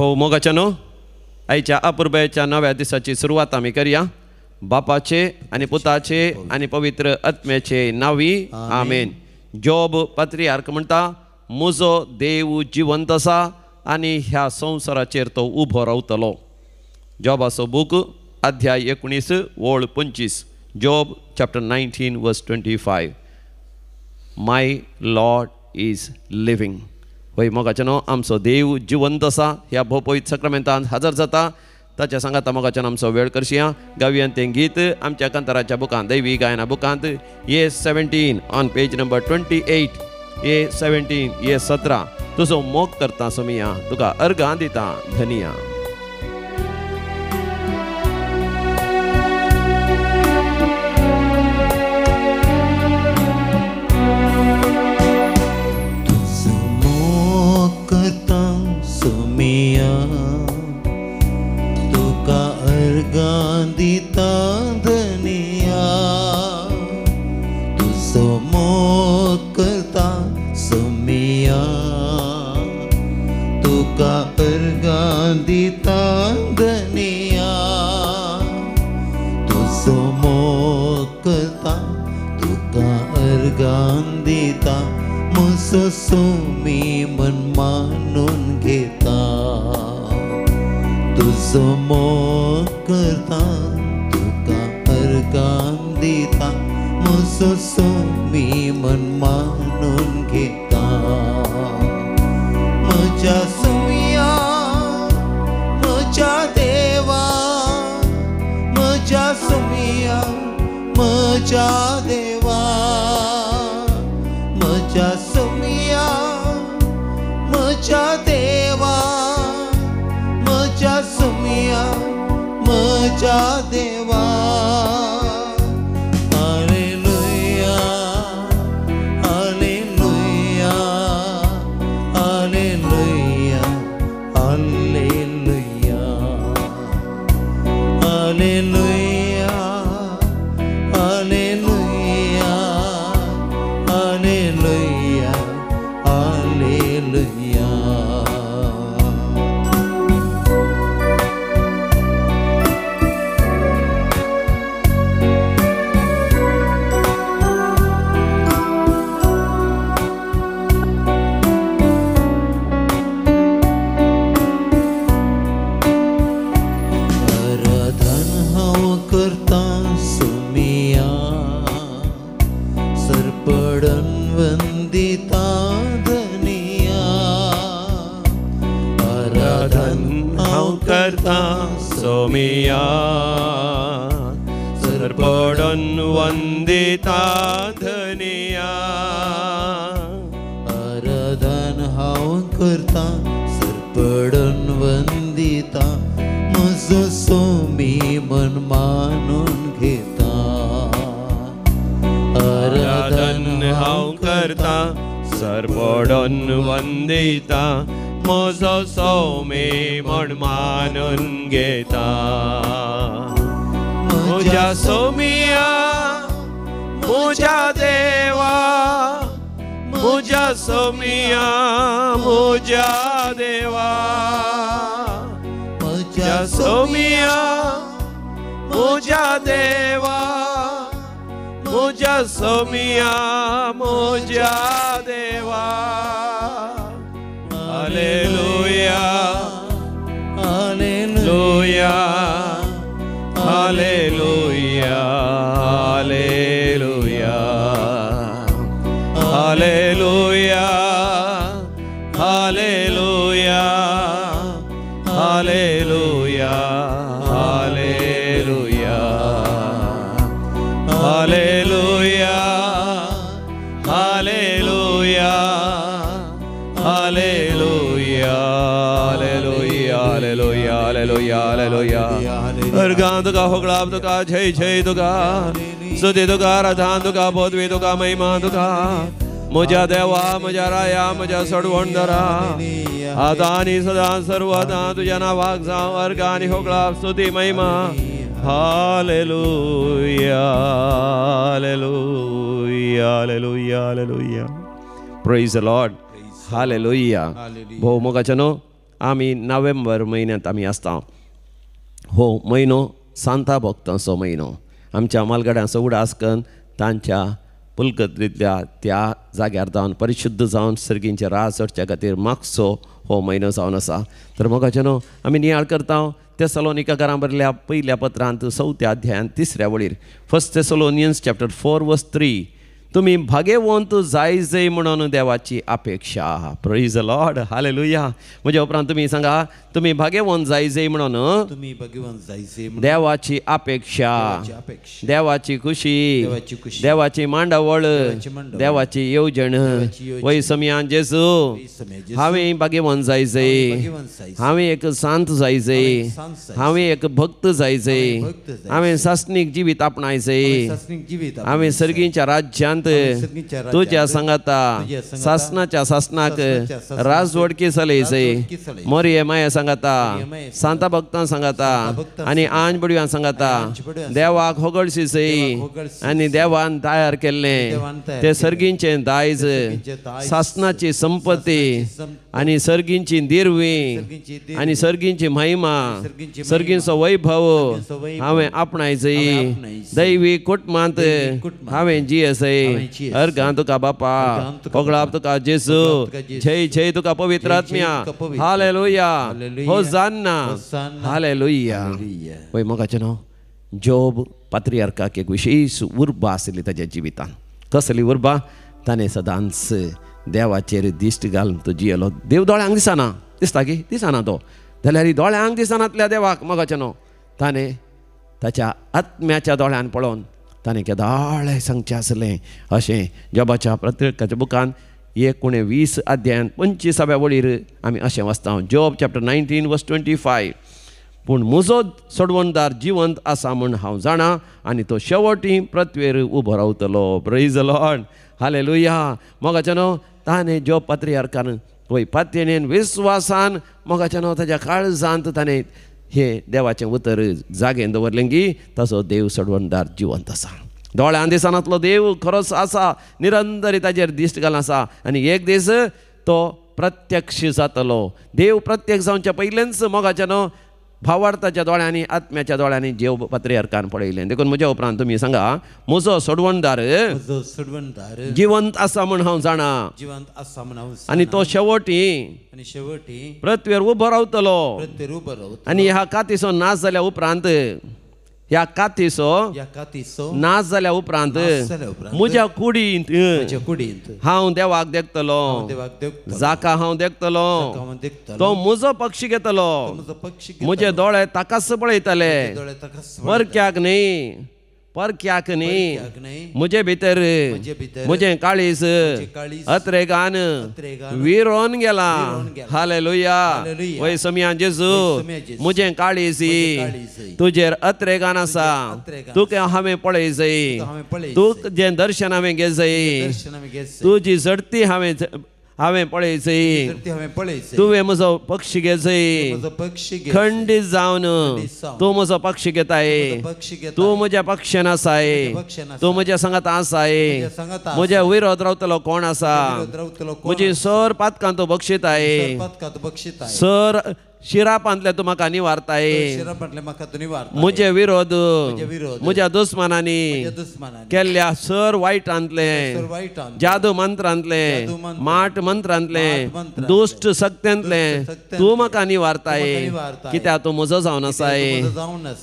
भोव मोगाच्या न्हू आयच्या अपुरबायेच्या नव्या दिसाची सुरवात आमी करया. बापाचे आनी पुताचे आनी पवित्र आत्म्याचे नांवी आमेन. जोब पात्रियार्क म्हणटा, म्हजो देव जिवंत आसा आनी ह्या संवसाराचेर तो उबो रावतलो. जॉबाचो बूक अध्याय 19 ओळ 25. Job chapter 19 verse 25. My Lord is living. होय मोगाचे न्हू, आमचो देव जिवंत आसा. ह्या भोव पवित्र सक्रमेंतान हजर जाता. ताच्या सांगाता मोगाच्यान आमचो वेळ करशिया. गावयान तें गीत आमच्या कांताराच्या बुकांत, दैवी गायना बुकांत, A 17 on page number 28. A 17 A 17. तुजो मोग करता सोमिया, तुका अर्घां दिता धनिया. तुका अर्घां दिता धनिया, तुजो मोग करता सोमिया, तुका अर्घां दिता धनिया, तुजो मोग करता, तुका अर्घां दिता, म्हजो सोमी मन मानून घेता, तुजो मोग करता, तुका अर्घां दिता, म्हजो सोमी मन मानून घेता. म्हज्या सोमिया म्हज्या देवा, म्हज्या सोमिया म्हज्या देवा, म्हज्या सोमिया म्हज्या देवा, म्हज्या सोमिया म्हज्या देवा. Hallelujah, hallelujah, hallelujah, hallelujah, hallelujah, hallelujah, hallelujah, hallelujah. आराधन हांव करता सोमिया, सरपडन वंदिता धनिया, आराधन हांव करता सोमिया, सरपडन वंदिता धनिया. आराधन हांव करता सरपडन वंदिता, म्हजो सोमी मन मानून घेता, आराधन हांव करता सरपडन वंदिता, म्हजो सोमी मन मानून घेता. म्हज्या सोमिया म्हज्या देवा, म्हज्या सोमिया म्हज्या देवा, म्हज्या सोमिया म्हज्या देवा, म्हज्या सोमिया म्हज्या देवा. Hallelujah, hallelujah, hallelujah, hallelujah, hallelujah, hallelujah, hallelujah, hallelujah, hallelujah, hallelujah, hallelujah, hallelujah, hallelujah, hallelujah, hallelujah. अर्घां तुका, होगळाप तुका, जय जय तुका, स्तुती तुका, आराधन तुका, पदवी तुका, महिमा तुका. म्हज्या देवा, म्हज्या राया, म्हज्या सोडवणदारा, आतां आनी सदां सर्वदां तुज्या नांवाक जावं अर्घां आनी होगळाप, स्तुती, महिमा. Hallelujah, hallelujah, hallelujah, hallelujah. Praise the Lord. Hallelujah. भोव मोगाच्या न्हू, आमी नोव्हेंबर म्हयन्यांत आमी आसता. हो म्हयनो सांता भक्तांचो म्हयनो. आमच्या मालगड्यांचो उडास करून तांच्या पुलकत्रींतल्या त्या जाग्यार जावन परिशुद्ध जावन सर्गींचे राज चडच्या खातीर मागचो हो म्हयनो जावन आसा. तर मोगाचे न्हू आमी नियाळ करता तेसलोनिका घरां बरल्या पयल्या पत्रांत चवथ्या अध्यायांत तिसऱ्या वळीर 1 Thessalonians chapter 4 verse 3 तुमी भाग्यवंत जायजय म्हणून देवाची अपेक्षा. Praise the Lord, hallelujah. म्हज्या उपरांत तुमी सांगा, तुमी भाग्यवंत जायजय म्हणून तुमी भाग्यवंत जायजय देवाची अपेक्षा, देवाची खुशी, देवाची मांडावळ, देवाची येवजण. वय समयान जेजू हांवें भाग्यवंत जायजय, हांवें एक सांत जायजय, हांवें एक भक्त जायजय, हांवें सासणीक जिवीत आपणायजय, हांवें सर्गीच्या राज्यांत तुज्या सांगाता सासनाच्या सासनाक राजवडकी चलयजय. मोरये माया सांगाता, सांता भक्तां सांगाता आनी आंज बडव्यां सांगाता देवाक होगळशी सई आनी देवान तयार केल्लें ते सर्गींचें दायज, सासनाची संपत्ती आनी सर्गींची दिरवी आनी सर्गींची महिमा, सर्गींचो वैभव हांवें आपणायजय. दैवी कुटुंबांत हांवें जियेसय. अर्घां तुका बापा, होगळाप तुका जेजू, जय जय तुका पवित्र आत्म्या. Hallelujah, होजान्ना, hallelujah. वय मोगाचें न्हू जोब पात्रियार्काक एक विशेश उर्बा आशिल्ली ताज्या जिवितान. कसली उर्बा? ताणें सदांच देवाचेर दिश्ट घालून तो जियेलो. देव दोळ्यांक दिसना, दिसता की दिसना तो, जाल्यार दोळ्यांक दिसनातल्या देवाक मोगाचें न्हू ताणें ताच्या आत्म्याच्या दोळ्यान पळोवन ताणें केदाळे सांगचें आसलें. अशें जोबाच्या प्रत्येकाच्या बुकान 19 अध्यायान 25व्या वळीर आमी अशें वाचता. Job chapter 19 verse 25. पूण म्हजो सोडवणदार जिवंत आसा म्हूण हांव जाणा आनी तो शेवटी पृथ्वेर उबो रावतलो. Praise the Lord, hallelujah. मोगाचें न्हू ताणें जोब पात्रियार्कान वय पातयेन विस्वासान मोगाचें न्हू ताज्या काळजांत ताणें हें देवाचें उतर जागेन दवरलें की ताचो देव सोडवणदार जिवंत आसा. दोळ्यान दिसनातलो देव खरोच आसा, निरंतरी ताजेर दिश्ट घालून आसा आनी एक दीस तो प्रत्यक्ष जातलो. देव प्रत्यक्ष जावच्या पयलेंच मोगाचें न्हू भावार्थाच्या दोळ्यांनी आत्म्याच्या दोळ्यांनी जेव पात्रियार्कान पळयलें. देखून म्हज्या उपरांत तुमी सांगा, म्हजो सोडवणदार जिवंत आसा म्हूण हांव जाणा आनी तो शेवटी पृथ्वेर उबो रावतलो आनी ह्या कातीचो नाश जाल्या उपरांत, ह्या कातीचो नाश जाल्या उपरांत म्हज्या कुडींत हांव देवाक देखतलो, जाका हांव देखतलो तो म्हजो पक्षी घेतलो, म्हजे दोळे ताकाच पळयतले, परक्याक न्ही, परक्याक न्ही. म्हजे भितर म्हजें काळीज अत्रेगान विरोन गेला. हालेलुया. वय समया जेजू म्हजें काळीज तुजेर अत्रेगान आसा, तुका हांवें पळयजय, तुजें दर्शन हांवें घेजय, तुजी झडती हांवें पळयजय, तुवें म्हजो पक्षी घेजय, खंडीत जावन तूं म्हजो पक्षी घेताय, तूं म्हज्या पक्षान आसाय, तूं म्हज्या सांगात आसाय, म्हज्या विरोध रावतलो कोण आसा, म्हजी सर पातकां तूं बक्षिताय, सर शिरापांतले तूं म्हाका निवारताय, म्हजे विरोध म्हज्या दुस्मानांनी केल्ल्या सर वायटांतले, जादू मंत्रांतले, माट मंत्रांतले, दुश्ट शक्त्यांतले तूं म्हाका निवारताय, कित्याक तूं म्हजो जावन आसाय.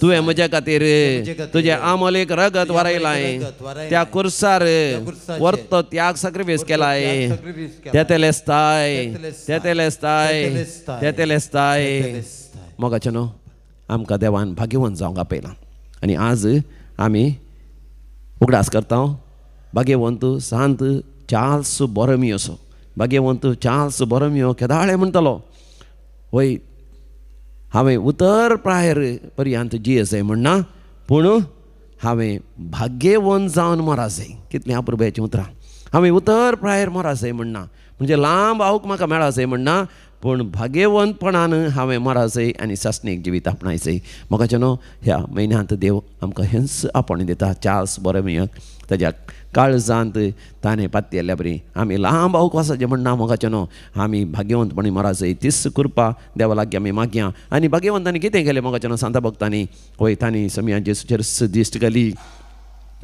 तुवें म्हज्या खातीर तुजें आमोलीक रगत वारयलाय, त्या कुर्सार वर्तो त्याग सॅक्रिफायस केलाय. तेतेलेस्ताय, तेतेलेस्ताय, तेतेलेस्ताय. मोगाचें न्हू आमकां देवान भाग्यवंत जावंक आपयलां आनी आज आमी उगडास करता भाग्यवंत सांत चार्ल्स बोरोमियोचो. भाग्यवंत चार्ल्स बोरोमियो केदाळे म्हणटलो, वय हांवें उतर प्रायर पर्यंत जियेसय म्हणना, पूण हांवें भाग्यवंत जावन मरासय. कितलीं अपुरबायेचीं उतरां. हांवें उतर प्रायर मरासय म्हणना म्हणजे लांब आवक म्हाका मेळासय म्हणना, पूण भाग्यवंतपणान हांवें मराजय आनी सासणीक जिवीत आपणायचय. म्हाका न्हू ह्या म्हयन्यांत देव आमकां हेंच आपोवणें दिता. चार्ल्स बोरोमियोक ताज्या काळजांत ताणें पातयेल्ल्या बरी आमी लांब अवकाशाचें म्हणना. म्हाका न्हू आमी भाग्यवंतपणी मराजय तीच कृपा देवा लागीं आमी मागया. आनी भाग्यवंतांनी कितें केलें म्हाका न्हू सांता भक्तांनी वय तांणी समिया जेसूचेर दिश्ट घाली.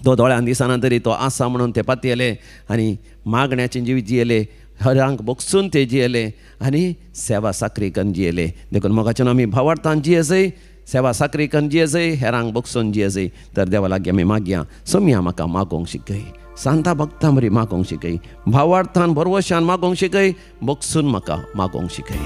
तो दोळ्यान दिसना तरी तो आसा म्हणून ते पातयेले आनी मागण्याचें जिवीत जियेले, हरांक बगसून ते जियेले आनी सेवा साकरी करून जियेले. देखून मोगाच्यान आमी भावार्थान जियेजय, सेवा साकरी करून जियेजय, हेरांक बगसून जियेजय. तर देवा लागीं आमी मागया, सोमया म्हाका मागोंक शिकय, सांता भक्तां बरी मागोंक शिकय, भावार्थान भरवशान मागोंक शिकय, बगसून म्हाका मागोंक शिकय.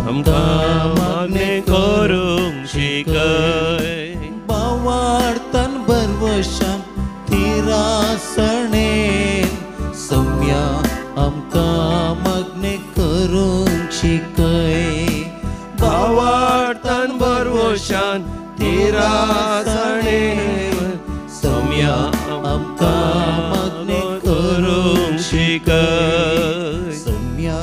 आमकां मागणें करूंक शिकय, भावार्थान भरवशान थिरासणेन सम्या आमकां मागणें करूंक शिकय, भावार्थान भरवशान थिरासणेन सम्या आमकां मागणें करूंक शिकय, सम्या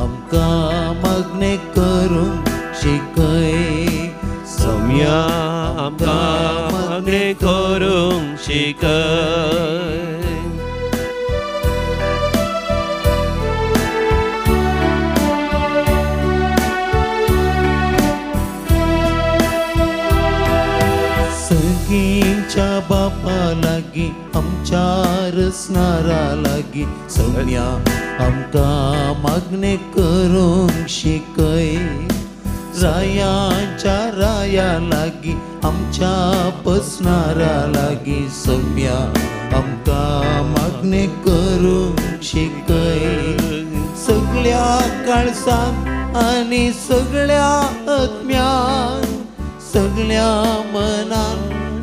आमकां मागणें करूंक शिकय, सम्या आमकां मागणें करूंक शिकय. सगींच्या बापा लागीं आमच्या रचणारा लागीं सम्या आमकां मागणें करूंक शिकय, रायांच्या राया लागीं आमच्या बसणारा लागीं सम्या आमकां मागणें करूंक शिकय, सगळ्या काळजान आनी सगळ्या आत्म्यान, सगळ्या मनान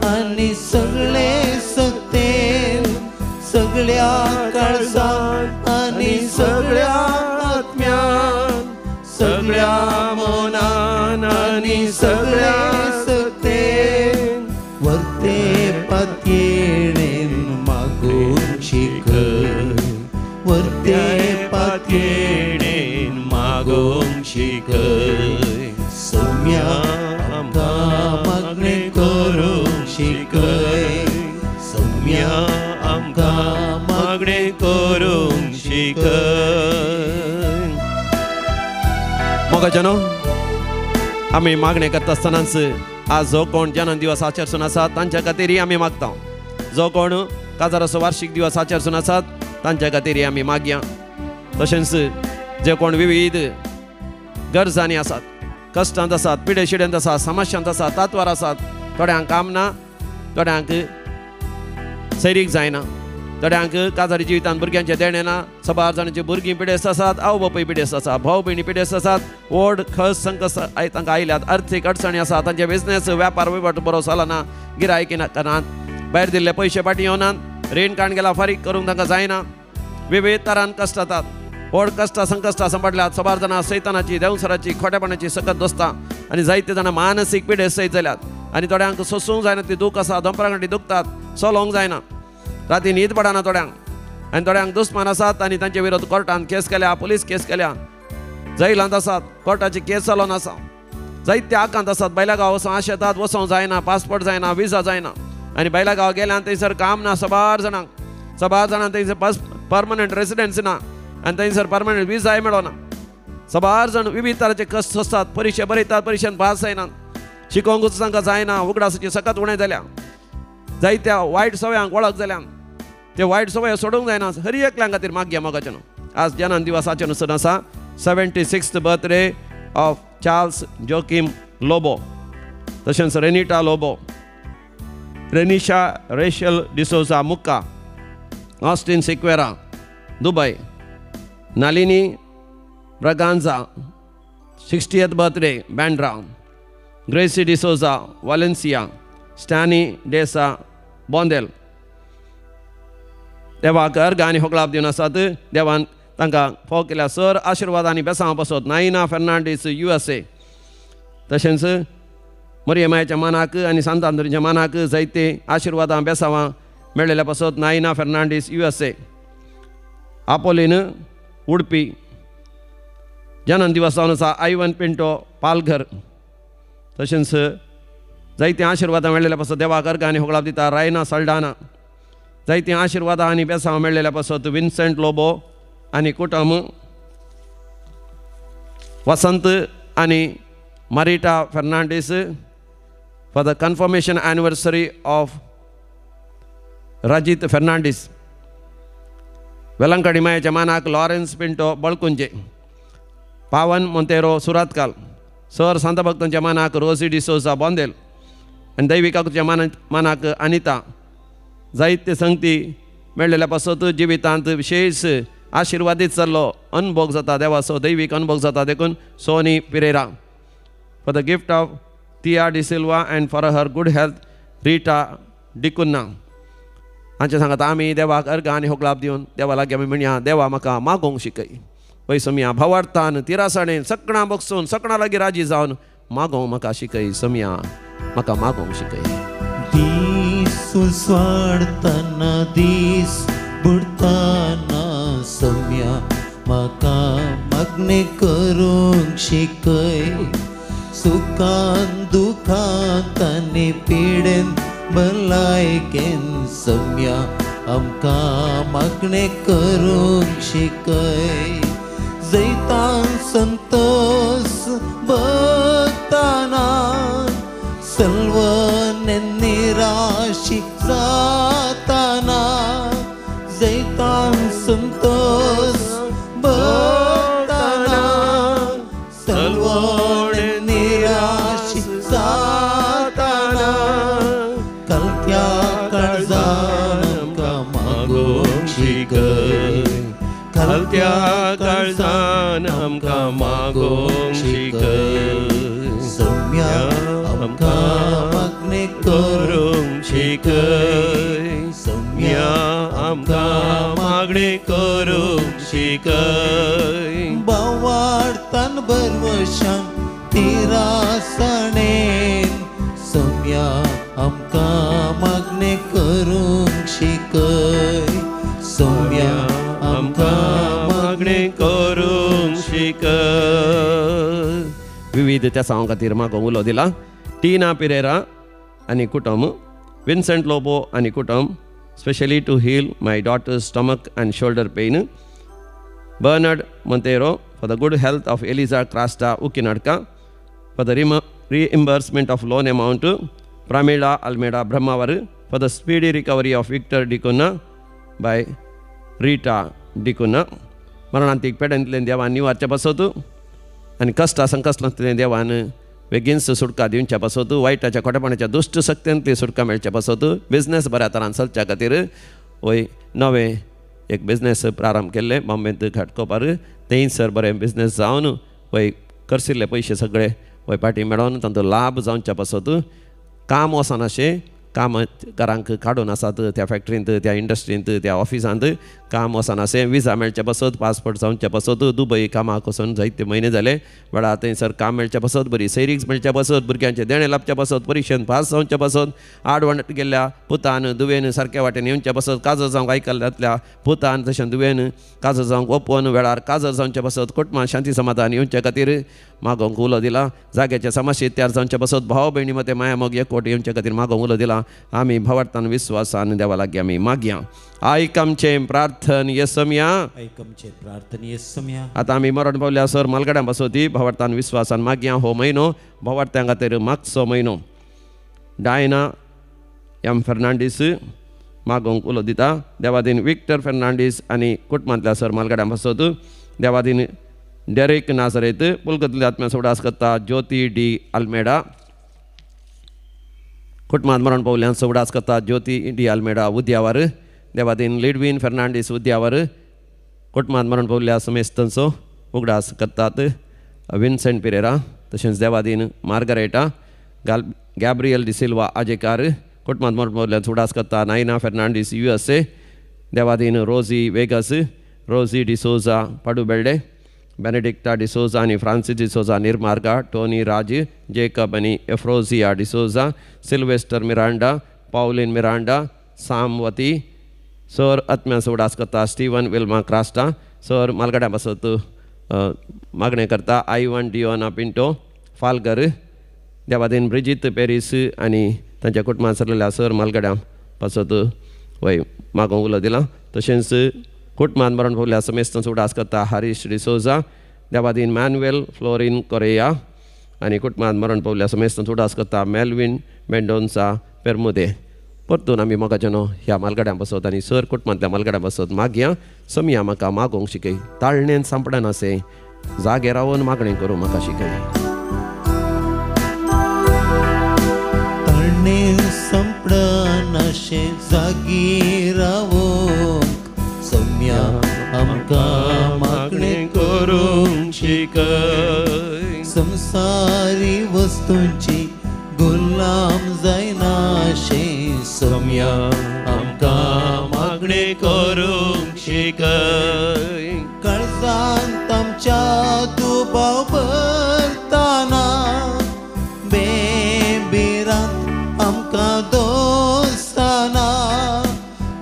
आनी सगळे सत्तेन, सगळ्या काळजान आनी सगळ्या आत्म्यान, सगळ्या मनान आनी सगळ्या सत्तेन वर्ते पातयेणेन मागूंक शिकय, वर्ते पातयेणेन मागूंक शिकय, सम्या आमकां मागणें करूंक शिकय, सम्या आमकां मागणें करूंक शिकय. मोगाच्यानो आमी मागणें करता आसतनाच आज जो कोण जनन दिवस आचरसून आसा तांच्या खातीरय आमी मागता, जो कोण काजाराचो वार्षिक दिवस आचरसून आसात तांच्या खातीरय आमी मागया. तशेंच जे कोण विविध गरजांनी आसात, कश्टांत आसात, पिडेशिडेंत आसात, समस्यांत आसात, तातवार आसात, थोड्यांक काम ना, थोड्यांक सैरीक जायना, थोड्यांक काजारी जिवितांत भुरग्यांचें देणें ना, सबार जाणांची भुरगीं पिडेस्त आसात, आवय बापूय पिडेस्त आसा, भाव भयणी पिडेस्त आसात, व्हड खस संकश्ट तांकां आयल्यात, अर्थीक अडचणी आसा, तांचे बिजनेस व्यापार वहिवट बरो चलना, गिरायकी नात, भायर दिल्ले पयशे फाटीं येवनात, रीण काण गेला फारीक करूंक तांकां जायना, विविध तरान कश्ट जातात, व्हड कश्टां संकश्टां सांपडल्यात. सबार जाणां सैतानाची देंवसराची खोटेपणाची सकत दोसता आनी जायते जाणां मानसीक पिडेस्त सयत जाल्यात आनी थोड्यांक सोसूंक जायना ती दूख आसा, दोंपरा घांटी दुखतात, चलोवंक जायना, राती न्हीद पडना थोड्यांक, आनी थोड्यांक दुस्मान आसात आनी तांचे विरोध कोर्टान केस केल्या, पुलीस केस केल्या, जैलांत आसात, कोर्टाची केस चलोवन आसा, जायते आकांत आसात, बायला गांव वचों आश येतात, वचोंक जायना, पासपोर्ट जायना, विजा जायना आनी बायला गांव गेल्यान थंयसर काम ना, सबार जाणांक, सबार जाणांक थंयसर परमनंट रेसिडन्सी ना आनी थंयसर परमनंट विजाय मेळना. सबार जाण विविध तरांचे कश्ट सोंसतात, परिक्षा बरयतात, परिक्षेन पास जायनात, शिकोवंकूच तांकां जायना, उगडासाची सकत उणें जाल्या, जायत्या वायट सवयांक वळख जाल्यान ते वायट सवय सोडूंक जायना. हर एकल्यां खातीर मागया मोगाच्यान. आज जनन दिवसाचें नुसर आसा 76th birthday of Charles Joaquim Lobo, तशेंच Renita Lobo, Renisha Rachel D'Souza Mukka, Austin Sequeira Dubai, Nalini Braganza 60th birthday Bandra, Gracy D'Souza Valencia, Stany D'Sa Bondel. देवाक अर्घ आनी होगळाप दिवन आसात. देवान तांकां फोव केल्या सर आशिर्वाद आनी बेसांव बसत नायना फेर्नांडीस USA. तशेंच मरियमायाच्या मानाक आनी सांत आंद्रीच्या मानाक जायते आशिर्वादां बेसांवां मेळ्ळेल्या पासत नायना फेर्नांडीस USA. आपोलीन उडपी जनन दिवस जावन आसा आयवन पिंटो पालघर. तशेंच जायते आशिर्वादां मेळ्ळेल्या पासत देवाक अर्घ आनी होगळाप दिता रायना सल्डाना. जायते आशिर्वादां आनी बेसांव मेळ्ळेल्या पासत विन्सेंट लोबो आनी कुटुंब, वसंत आनी Marita Fernandes for the confirmation anniversary of Rajit Fernandes. Velankanni मायाच्या मानाक लॉरेन्स पिंटो बळकुंजे, पावन मोंतेरो सुरातकाल, सर सांतभक्तांच्या मानाक रोसी डिसोजा बोंदेल आनी दैविकाच्या मानाक अनिता. जायते संगती मेळ्ळेल्या पासत जिवितांत विशेष आशिर्वादीत जाल्लो अनभोग जाता, देवाचो दैवीक अनभोग जाता. देखून Sony Pereira for the gift of Tia D'Silva and for her good health Rita D'Cunha. हांचे सांगात आमी देवाक अर्घ आनी होगळाप दिवन देवा लागीं आमी म्हणया, देवा म्हाका मागोवंक शिकय. वय समया भावार्थान तिरासाणेन सकणां बगसून सकणां लागीं राजी जावन मागोवंक म्हाका शिकय. समया म्हाका मागोवंक शिकय. दीस उजवाडतना दीस बुडतना सम्या म्हाका मागणें करूंक शिकय. सुखान दुखांत आनी पिडेन भलायकेन सम्या आमकां मागणें करूंक शिकय. जैतान संतोष भगताना सल्वने निराशी जाताना, जैतान संतोष भगताना सल्वने निराशी जाताना, कलत्या काळजान आमकां मागोवंक शिकय. कलत्या काळजान आमकां मागोवंक शिकय. सम्या आमकां मागणें करूंक शिकय. सम्या आमकां मागणें करूंक शिकय. भावार्थान भरवशान तिरासणेन सम्या आमकां मागणें करूंक शिकय. सम्या आमकां मागणें करूंक शिकय. विविध त्या सांगां खातीर म्हाका उलो दिला. टिना पिरेरा आनी कुटुंब, विन्सेंट लोबो आनी कुटुंब, specially to heal my daughter's stomach and shoulder pain. Bernard Monteiro for the good health of Eliza Crasta Ukinadka, for the reimbursement of loan amount. Pramila Almeida Brahmavar for the speedy recovery of Victor D'Cunha by Rita D'Cunha. मरणांतीक पेडेंतल्यान देवान निवारच्या पासत आनी कश्टां संकश्टांतल्यान देवान बेगीनच सुटका दिवच्या पासत, वायटाच्या खोटेपणाच्या दुश्ट शक्तींतली सुटका मेळच्या पासत, बिजनेस बऱ्या तरान चलच्या खातीर वय नवें एक बिजनेस प्रारंभ केल्लें बॉम्बेंत घाटकोपार, तेंय सर बरें बिजनेस जावन वय खर्चिल्ले पयशे सगळे वय पाटी मेळोवन तांचो लाभ जावच्या पासत. काम वचनाशें कामगारांक काडून आसात त्या फॅक्टरींत, त्या इंडस्ट्रींत, त्या ऑफिसांत काम वचनाशें. विजा मेळचे पासत, पासपोर्ट जावचे पासत दुबय कामाक वचून जायते म्हयने जाले. वेळार थंयसर काम मेळचे पासत, बरी सैरीक मेळचे पासत, भुरग्यांचें देणें लाबचें पासत, परिक्षेंत पास जावचे पासत, आडवण गेल्ल्या पुतान दुवेन सारक्या वाटेन येवचे पासत, काजर जावंक आयकल्ल्यांतल्या पुतान तशें दुवेन काजर जावंक ओपोवन वेळार काजर जावचे पासत, कुटुंबान शांती समाधान येवचे खातीर मागोवंक उलो दिला. जाग्याचे समस्ये तयार जावचे पासत, भाव भयणी मदें माया मोग एकवट येवचे खातीर मागोवंक उलो दिला. आमी भावार्थान विस्वासान देवा लागीं आमी मागया. आयक आमचें प्रार्थन येसमया, आयक आमचें प्रार्थन येसमया. आतां आमी मरण पावल्या सर मालगड्यां बसोती भावार्थान विस्वासान मागया. हो म्हयनो भावार्थ्यां खातीर मागचो म्हयनो. डायना एम फेर्नांडीस मागोवंक उलो दिता. देवादीन विक्टर फेर्नांडीस आनी कुटुंबांतल्या sir मालगड्यां बसोत. Devadin Derek Nazareth पुलकतल्या आत्म्या sodas करता ज्योती डी आल्मेडा. कुटुंबांत मरण पावल्यान सोडास करता ज्योती डी आल्मेडा उद्यावर. देवादीन लिडवीन फेर्नांडीस उद्यावर. कुटुंबांत मरण पावल्या समेस्तांचो उगडास करतात विन्सेंट पिरेरा. तशेंच देवादीन मार्गरेटा गॅब्रियल डिसिल्वा आजेकार कुटुंबांत मरण पावल्ल्यान उडास करता नायना Fernandes USA Devadin Rosie Vegas Rosie D'Souza Padubelde Benedicta D'Souza आनी फ्रांसीस डिसोजा निर्मार्गा टोनी राज जेकब आनी एफ्रोजिया डिसोजा सिल्वेस्टर मिरांडा पावलीन मिरांडा सामवती सर आत्म्यांचो उडास करता स्टीवन विल्मा क्रास्टा सर मालगड्या पासत मागणें करता आयवन डियोना पिंटो फालगर देवादीन ब्रिजीत पेरीस आनी तांच्या कुटुंबांत सरलेल्या सर मालगड्या पासत वय मागोवंक उलो दिला. तशेंच कुटुंबांत मरण पावल्या समेस्तांचो उडास करता हरीश डिसोजा देवादीन मॅनुएल फ्लोरीन कोरेया आनी कुटुंबांत मरण पावल्या समेस्तांचो उडास करता मेलवीन मेंडोन्सा पेरमुदे. परतून आमी मोगाच्यानो ह्या मालगड्यां बसत आनी सर कुटुंबांतल्या मालगड्यां बसत मागया समया म्हाका मागोवंक शिकय ताळणेन सांपडनासे जागे रावन मागणें करूं म्हाका शिकय. ताळणेन सांपडनाशें जागे रावंक सम्या आमकां मागणें करूंक शिकय. संवसारी वस्तूंची गुलाम जायनाशें सम्या आमकां मागणें करूंक शिकय. काळजांत आमच्या दुबाव भरतना बेबिरांत आमकां दोस्ताना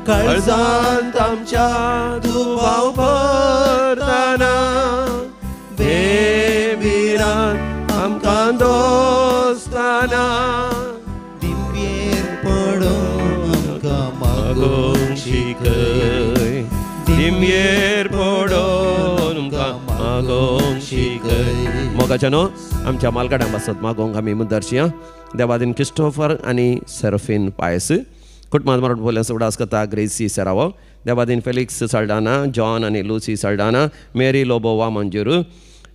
काळजांत आमच्या दुबाव भरतना बेबिरांत आमकां दोस्ताना दिंब्येर पडोवन आमकां मागोवंक शिकय दिंब्येर पडोवन आमकां मागोवंक शिकय. मोगाच्यानो आमच्या मालगाड्यां पासत मागोवंक आमी मुदर्शिया देवादीन क्रिस्टोफर आनी सेरोफीन पायस कुटुंबांत मरण पावल्ल्यान उडास करता ग्रेसी सेरावो देवादीन फेलिक्स साल्डाना जॉन आनी Lucy Saldanha Mary Lobo Vamanjoor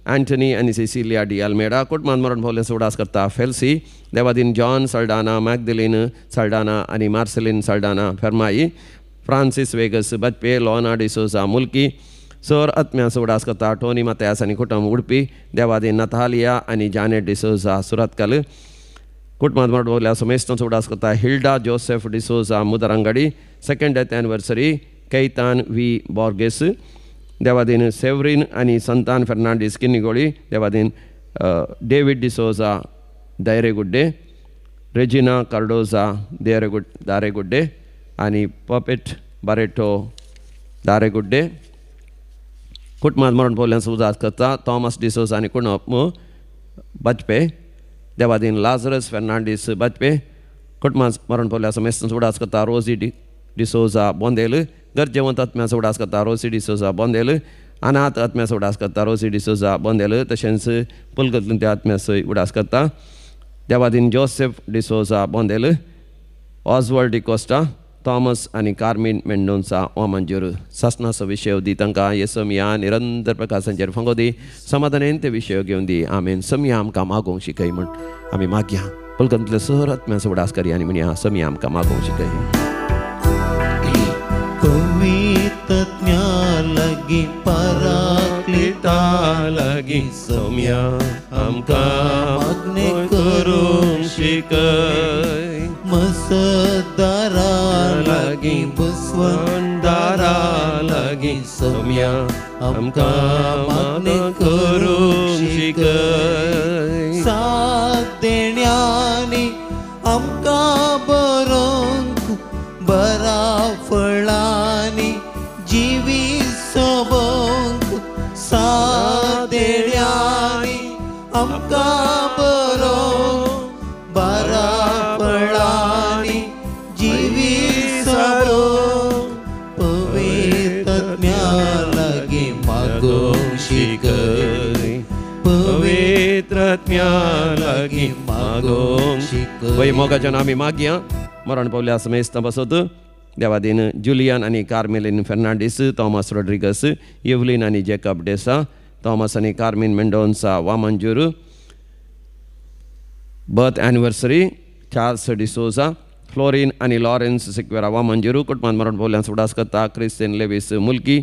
Antony आनी सिसिलिया डी अल्मेडा कुटुंबांत मरण पावल्ल्यान उडास करता फेल्सी देवादीन जॉन साल्डाना मॅगदलीन साल्डाना आनी Marceline Saldanha Fermai Francis Vegas Bajpe Lona D'Souza मुल्की सर आत्म्यांचो उडास करता टोनी मात्यास आनी कुटुंब उडपी देवादीन नथालिया आनी जानेट डिसोजा सुरतकल कुटुंबांत मरण पावल्ल्या समेस्तांचो उडास करता Hilda Joseph D'Souza Mudarangadi second death anniversary Caitan V Borges Devadin Severine आनी संतान फेर्नांडीस किन्नीगोळी देवादीन डेवीड डिसोजा दायरेगुड्डे रेजिना कार्डोजा दारेगुड्डे आनी पपेट बारेटो दारेगुड्डे कुटुंबांत मरण पावल्ल्यान उदास करता थॉमस डिसोजा आनी कुणप बजपे देवादीन लाजरस फेर्नांडीस बजपे कुटुंबांत मरण पावल्ल्या समेस्तांचो उडास करता रोजी डिसोजा बोंदेल गरजेवंत आत्म्याचो उडास करता रोसी डिसोजा बोंदेल अनाथ आत्म्याचो उडास करता रोसी डिसोजा बोंदेल तशेंच पुलगतल्या आत्म्याचो उडास करता देवादीन जोसेफ डिसोजा बोंदेल ऑजवर्ड डिकोस्टा थॉमस आनी कार्मीन मेंडोन्सा वामंजूर. सासनाचो विशय दी तांकां येसमिया निरंतर प्रकाशांचेर फांगो दी समाधानेन ते विशय घेवन दी. आमेन. समिया आमकां मागोवंक शिकय म्हण आमी मागया पुलगंतले सर आत्म्याचो उडास करया आनी म्हणया समिया आमकां मागोवंक शिकय. पवित्रत्म्या लागीं पराक्लिता लागीं सम्या आमकां मागणें करूंक शिकय मसदारा लागीं बसवंदारा लागीं सम्या आमकां मागणें करूंक शिकय. साथ देण्यांनी आमकां बरोवंक बरा फळांनी जिवीत सोबोवंक साथ देण्यांनी आमकां बरोवंक बरा फळांनी जिवीत सोबोवंक पवित्रत्म्या लागीं मागोवंक शिकय पवित्रत्म्या लागीं मागोवंक शिकय. वय मोगाच्यान आमी मागया मरण पावल्या समेस्तां पासत देवादीन जुलियन आनी Karmelin Fernandes Thomas Rodrigues Evelyn आनी जेकब डेसा थॉमस आनी Carmen Mendonca Vamanjoor birth anniversary Charles D'Souza Florin आनी लॉरेन्स सिक्वेरा वामंजूर कुटुंबांत मरण पावल्ल्यान उडास करता क्रिस्टियन लेवीस मुल्की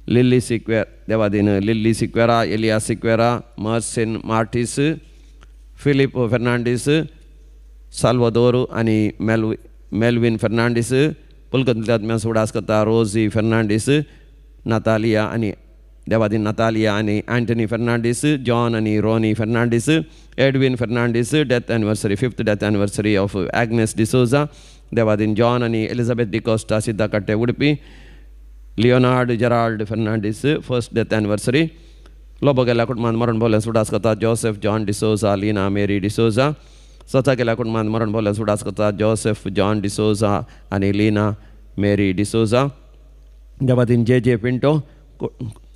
लिल्ली सिक्वेर देवादीन Lilly Sequeira Elia Sequeira Mercine Martis Philip Fernandes Salvador आनी मेल्विन फेर्नांडीस पुलकंतल्या आत्म्यांचो उडास करता रोजी फेर्नांडीस नातालिया आनी देवादीन नातालिया आनी अँटनी फेर्नांडीस जॉन आनी Ronnie Fernandes Edwin Fernandes death anniversary 5th death anniversary of Agnes D'Souza Devadin John आनी Elizabeth D'Costa Siddakatte Udupi Leonard Gerald Fernandes 1st death anniversary Lobo गेल्या कुटुंबांत मरण भोवल्यान उडास करता जोसेफ जॉन डिसोजा लीना मेरी डिसोजा सचा गेल्या कुटुंबांत मरण भोवल्यान उडास करता जोसेफ जॉन डिसोजा आनी लीना मेरी डिसोजा देवादीन जे जे पिंटो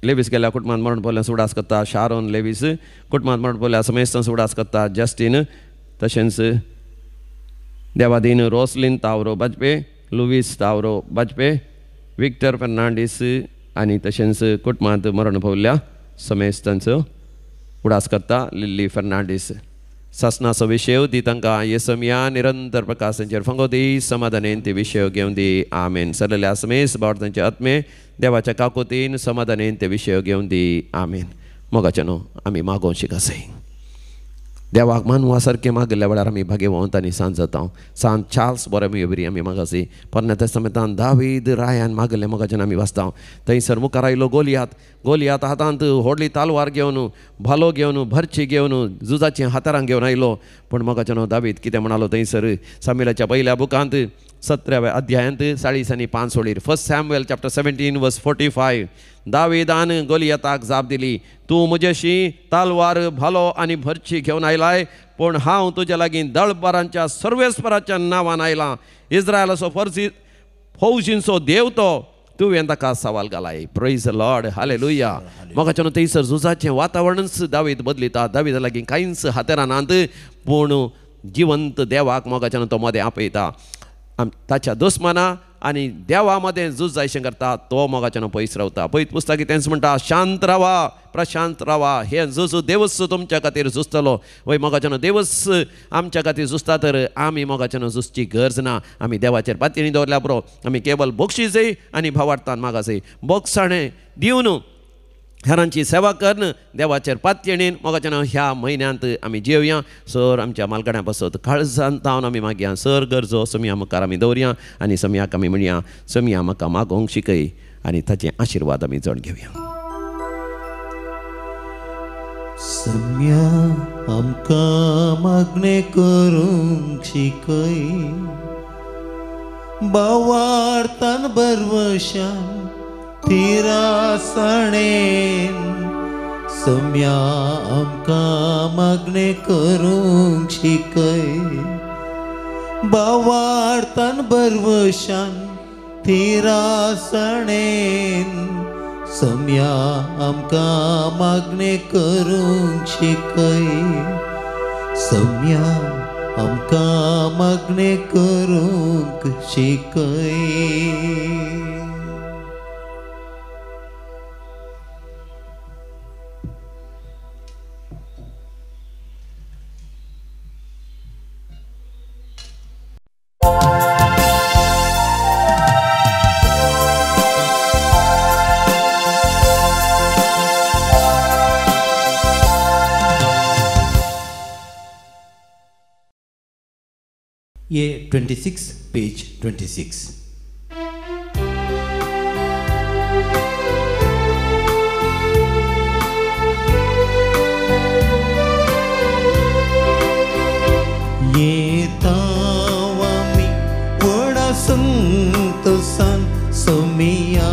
लेवीस गेल्या कुटुंबांत मरण भोवल्यान उडास करता शारोन लेवीस कुटुंबांत मरण भोवल्या समेस्तांचो उडास करता जस्टीन तशेंच देवादीन रोसलीन तावरो बाजपे लुवीस तावरो बाजपे विक्टर फेर्नांडीस आनी तशेंच कुटुंबांत मरण भोवल्या समेस्तांचो उडास करता लिल्ली फेर्नांडीस. सासनाचो विशय दी तांकां येसमया निरंतर प्रकाशांचेर फांगो दी समाधानेन ते विशय घेवन दी आमेन. सरलेल्या समेस बावड तांचे आत्मे देवाच्या काकुतीन समाधानेन ते विशय घेवन दी आमेन. मोगाचे न्हू आमी मागोवंक शिकासय देवाक मानवा सारकें मागिल्ल्या वेळार आमी भाग्यवंत आनी सांत जाता. सांत चार्ल्स बोरोमियो बरी आमी मागासी पोरण्या तेस्तामेंतान दावीद रायान मागिल्लें मोगाच्यान आमी वाचता. थंयसर मुखार आयलो गोलियात गोलियात हातांत व्हडली तालवार घेवन भालो घेवन भरची घेवन झुजाचीं हातारां घेवन आयलो. पूण मोगाच्यान दावीद कितें म्हणालो थंयसर सामुएलाच्या पयल्या बुकांत 17व्या अध्यायांत 40 आनी 5 ओळीर 1 सॅम्युएल चॅप्टर 17 वर्स 45 दावीदान गोलियताक जाप दिली तूं म्हजेशी तालवार भालो आनी भरची घेवन आयलाय पूण हांव तुज्या लागीं दळबारांच्या सर्वेस्पराच्या नांवान आयलां. इस्रायलाचो फर्जी फौजींचो देव तो तुवें ताका सवाल घालाय. Praise Lord hallelujah. मोगाच्यान थंयसर झुजाचें वातावरणच दावीद बदलिता. दावीदा लागीं कांयच हातेरां नात पूण जिवंत देवाक मोगाच्यान तो मदें आपयता. ताच्या दुस्माना आनी देवा मदें झूज जायशें करता तो मोगाच्यान पयस रावता. पयत पुस्तक तेंच म्हणटा शांत रावा प्रशांत रावा हें झूज देवच तुमच्या खातीर झुजतलो. वय मोगाच्यान देवच आमच्या खातीर झुजता तर आमी मोगाच्यान झुजची गरज ना. आमी देवाचेर पातयेणी दवरल्या पुरो. आमी केवल बक्षीसय आनी भावार्थान मागासय बोगसाणें दिवन हेरांची सेवा करून देवाचेर पातयेणीन मोगाच्यान ह्या म्हयन्यांत आमी जेवया. सर आमच्या मालगड्यां पासत काळजान तावन आमी मागया सर गरजो समया मुखार आमी दवरया आनी समयाक आमी म्हणया समया म्हाका मागोवंक शिकय आनी ताचे आशिर्वाद आमी जण घेवया. सम्या आमकां मागणें करूंक शिकय बावार्तान बरवशान थिरासणेन सम्या आमकां मागणें करूंक शिकय बावार्तान बरवशान थिरासणेन सम्या आमकां मागणें करूंक शिकय सम्या आमकां मागणें करूंक शिकय. A 26, page 26. येतावामी व्हडा संतोसान सोमिया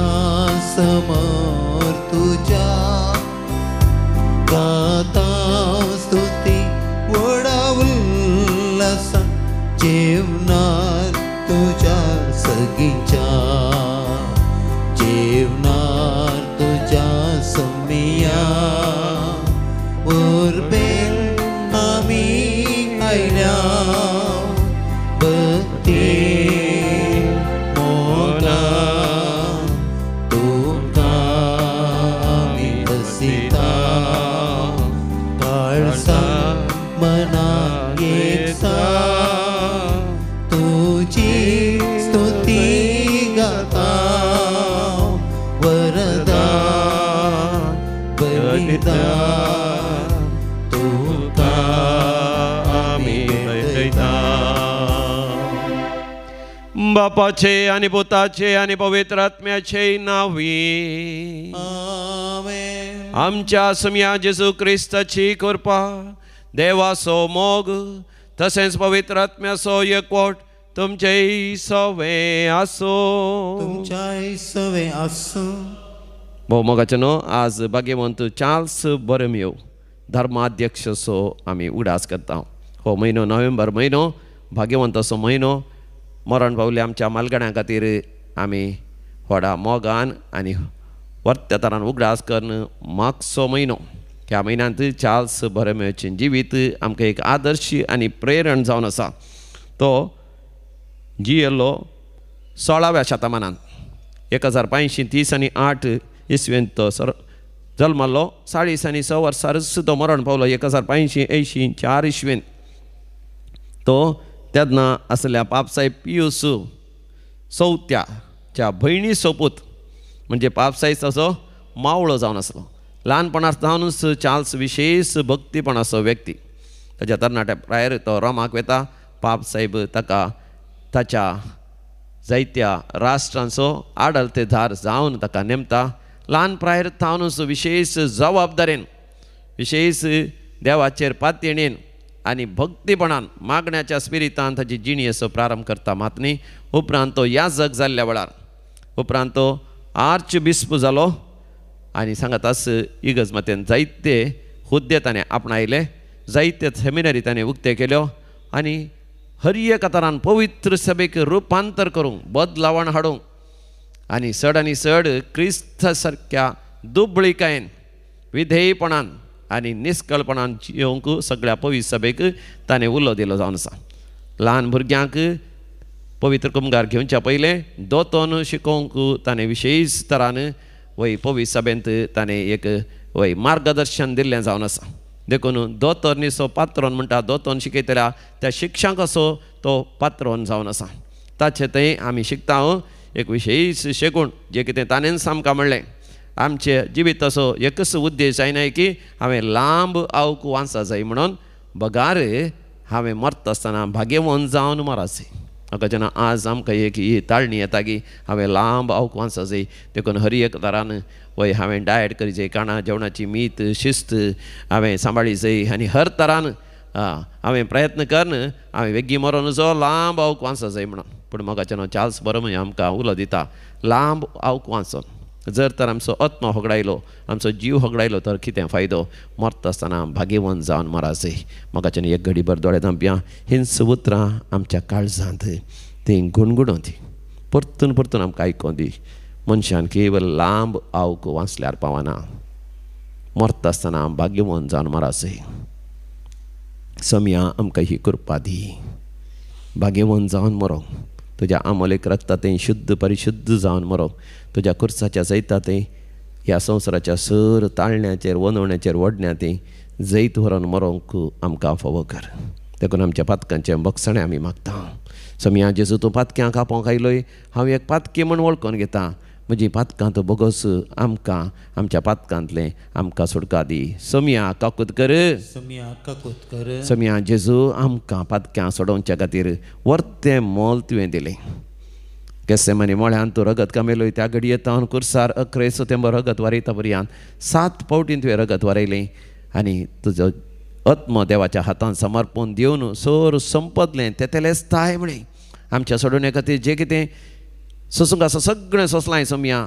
समोर तुज्या गाता स्तुती व्हडा उल्हासान जेवणार तुझ्या सगीच्या जेवणार तुझ्या समिया उर्बेन आमी आयल्या भक्ती मोगान तुमकां आमी बसयता काळसा मना एकसा तुझी स्तुती गाता वरदा बलिदान तुका आमी भेटयता. बापाचे आनी पुताचे आनी पवित्र आत्म्याचे नांवी आमेन। आमच्या समया जेजू क्रिस्ताची कृपा, देवाचो मोग तसेंच पवित्र आत्म्याचो एकवट तुमचेय सवे आसूं। तुमच्याय सवे आसूं। भोव मोगाचें न्हू, आज भाग्यवंत चार्ल्स बरमियो धर्माध्यक्षसो आमी उगडास करता। हो म्हयनो नोव्हेंबर म्हयनो भाग्यवंताचो म्हयनो। मरण पावले आमच्या मालगड्यां खातीर आमी व्हडा मोगान आनी वर्त्या तरान उगडास करून मागचो म्हयनो। ह्या म्हयन्यांत चार्ल्स बरमियोचें जिवीत आमकां एक आदर्श आनी प्रेरण जावन आसा। तो जियेल्लो 16व्या शतमानांत 1530 आनी 8 इसवेंत तो सर जल्मल्लो। 40 आनी 6 वर्सांच तो मरण पावलो 1584 इसवेंत। तो तेन्ना आसल्या पापसाहेब पियूस चवथ्याच्या भयणीचो पूत, म्हणजे पापसाहेब तसो मावळो जावन आसलो। ल्हानपणांत जावनूच चार्ल्स विशेष भक्तीपणाचो व्यक्ती। ताच्या तरणाट्या प्रायर तो रोमाक वता। पापसाहेब ताका ताच्या जायत्या राष्ट्रांचो आडलतेदार जावन ताका नेमता। ल्हान प्रायर थावनूच विशेष जबाबदारेन, विशेष देवाचेर पातयेणेन आनी भक्तीपणान मागण्याच्या स्पिरितान ताची जिणी असो प्रारंभ करता। मात न्ही उपरांत तो याजक जाल्ल्या वेळार उपरांत तो आर्च बिस्प जालो आनी सांगाताच इगर्ज मातेन जायते हुद्दे ताणें आपणायले, जायते सेमिनरी ताणें उक्ते केल्यो आनी हर एका तरान पवित्र सभेक रुपांतर करूंक, बदलावण हाडूंक आनी चड आनी चड क्रिस्ता सारक्या दुबळिकायेन, विधेयपणान आनी निस्कळपणान जियोवंक सगळ्या पवित्र सभेक ताणें उलो दिलो जावन आसा। ल्हान भुरग्यांक पवित्र कुमगार घेवच्या पयलें दोतोन शिकोवंक ताणें विशेष तरान वय पवित्र सभेंत ताणें एक वय मार्गदर्शन दिल्लें जावन आसा। देखून दोतोर्नीचो पात्रोन म्हणटा, दोतोन शिकयतल्या त्या शिक्षकाचो तो पात्रोन जावन आसा। ताचें थंय आमी शिकता एक विशेष शेगूण जें कितें ताणेंच आमकां म्हणलें, आमचे जिविताचो एकच उद्देश जायना की हांवें लांब आवक वांसा जाय म्हणून, बगार हांवें मरता आसतना भाग्यवंत जावन मराचें। म्हाका जेन्ना आज आमकां एक ही ताळणी येता की हांवें लांब आवक वांसा जाय, देखून हर एक तरान वय हांवें डायट करी जाय, काणा जेवणाची मीत शिस्त हांवें सांबाळी जाय आनी हर तरान हांवें प्रयत्न करून हांवें वेगीं मरोन जो लांब आवक वांसा जाय म्हणून। पूण म्हाका जेन्ना चार्ल्स बरमियो आमकां उलो दिता लांब आवक वांचोन जर तर आमचो आत्मा होगडायलो, आमचो जीव होगडायलो तर कितें फायदो? मरता आसतना भाग्यवंत जावन मराचें। म्हाका जेन्ना एक घडीभर दोळे धांपया, हींच उतरां आमच्या काळजांत तीं गुणगुणों ती परतून परतून आमकां आयकों दी। मनशान केवल लांब आवक वाचल्यार पावना, मरता आसतना भाग्यवंत जावन मराचें। समया आमकां ही कृपा दी, भाग्यवंत जावन मरोंक, तुज्या आमोलेक रक्ता तें शुद्ध परिशुद्ध जावन मरोंक, तुज्या खुर्साच्या जैता तें ह्या संवसाराच्या सर ताळण्याचेर वनवण्याचेर वडण्या तें जैत व्हरोन मरोंक आमकां फावो कर। देखून आमच्या पातकांचें बक्षणें आमी मागता। समया जेजू तूं पातक्यांक आपोवंक आयलोय, हांव एक पातकी म्हूण वळखून घेता। म्हजी पातकां तूं बोगस आमकां आमच्या पातकांतलें आमकां सुटका दी। समया काकूत कर, समया काकूत कर। समया जेजू आमकां पातक्यां सोडोवच्या खातीर वर्तें मोल तुवें दिलें। गेसेमानी मळ्यान तूं रगत कमेलोय, त्या घडये तावन कुर्सार अकरेचो तेंबो रगत वारयता पर्यांत 7 फावटीन तुवें रगत वारयलें आनी तुजो आत्मो देवाच्या हातान समर्पण दिवन सोर संपदलें तेतेलेच ताय म्हळें। आमच्या सोडोवणे खातीर जें कितें सोसूंक आसा सगळें सोंसलां समया,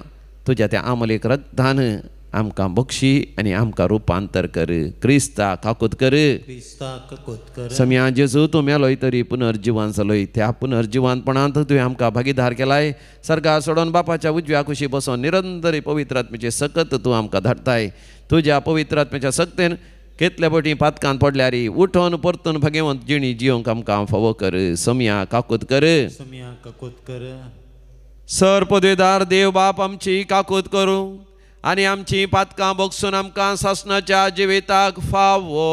तुज्या त्या आमलेक रक्तान आमकां बक्षी आनी आमकां रुपांतर कर। क्रिस्ता काकूत कर, क्रिस्ता काकूत कर। समया जेजू तूं मेलोय तरी पुनर्जिवन जालोय, त्या पुनर्जिवनपणांत तुवें आमकां भागीदार केलाय। सर्गार सोडून बापाच्या उजव्या कुशी बसून निरंतरी पवित्र आत्म्याचे सकत तूं आमकां धाडटाय। तुज्या पवित्र आत्म्याच्या सक्तेन कितले फावटी पातकान पडल्यार उठोन परतून भाग्यवंत जिणी जियोंक आमकां फावो कर। समया काकूत कर, समया काकूत कर। सर पदवेदार देव बाप आमची काकूत करूं आनी आमची पातकां बगसून आमकां सासणाच्या जिविताक फावो।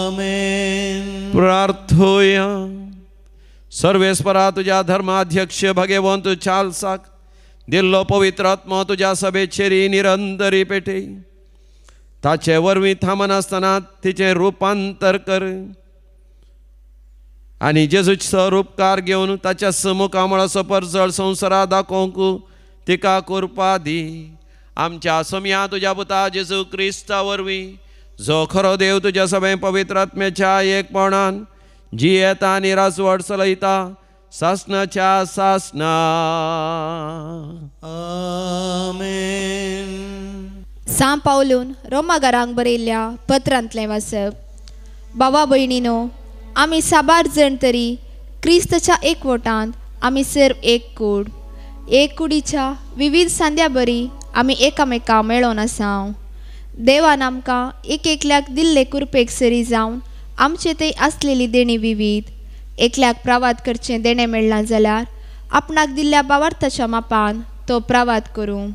आमेन। प्रार्थोया। सर्वेस्परा तुज्या धर्माध्यक्ष भगवंत चार्ल्साक दिल्लो पवित्र आत्मो तुज्या सभेचेरी निरंतरी पेटे, ताचे वरवीं थांबनासतना तिचें रुपांतर कर। आनी जेजूचो उपकार घेवन ताच्या मुखामळाचो परजळ संवसारा दाखोवंक तिका कृपा दी. आमच्या सोम्या तुज्या पुता जेजू क्रिस्ता वरवीं, जो खरो देव तुज्या सगळें पवित्र आत्म्याच्या एकपणान जियेता आनी राजवट चलयता सासनाच्या सासना. आमेन. सां पावलून रोमागारांक बरयल्ल्या पत्रांतलें वाचप. बाबा भयणीनो, आमी साबार जण तरी क्रिस्तच्या एकवटांत आमी सर्व एक कूड, एक कुडीच्या विविध सांद्या बरी आमी एकामेका मेळोन आसाव. देवान आमकां एक एकल्याक दिल्ले कुरपेक सरी जावन आमचे थंय आसलेली देणी विविध. एकल्याक प्रवाद करचें देणें मेळ्ळां जाल्यार आपणाक दिल्ल्या बावार्थाच्या मापान तो प्रवाद करूं.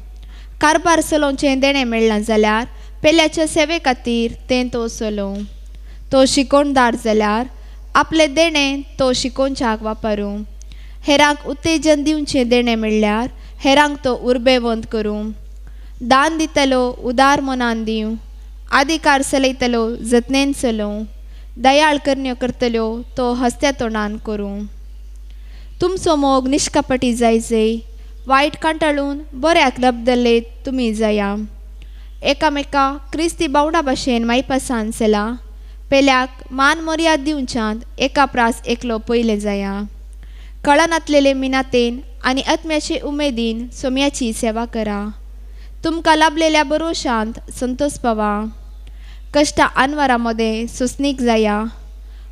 कारभार चलोवचें देणें मेळ्ळां जाल्यार पेल्याच्या सेवे खातीर तें तो चलोवं. तो शिकोणदार जाल्यार आपलें देणें तो शिकोवच्याक वापरूं. हेरांक उत्तेजन दिवचें देणें मेळ्ळ्यार हेरांक तो उर्बेवंत करूं. दान दितलो उदार मनान दिवं. आदिकार चलयतलो जतनेन चलोवं. दयाळ करण्यो करतल्यो तो हस्त्या तोंडान करूं. तुमचो मोग निष्कपटी जायजय, वायट कांटाळून बऱ्याक लबदले तुमी जाया. एकामेका क्रिस्ती बावडा भाशेन मायपासान चला. पेल्याक मान मर्याद दिवच्यांत एका प्रास एकलो पयले जाया. कळनातलेले मिनातेन आनी आत्म्याचे उमेदीन सोम्याची सेवा करा. तुमकां लाभलेल्या बरोशांत संतोष पावा. कश्टा आनवारा मदें सोंसणीक जाया.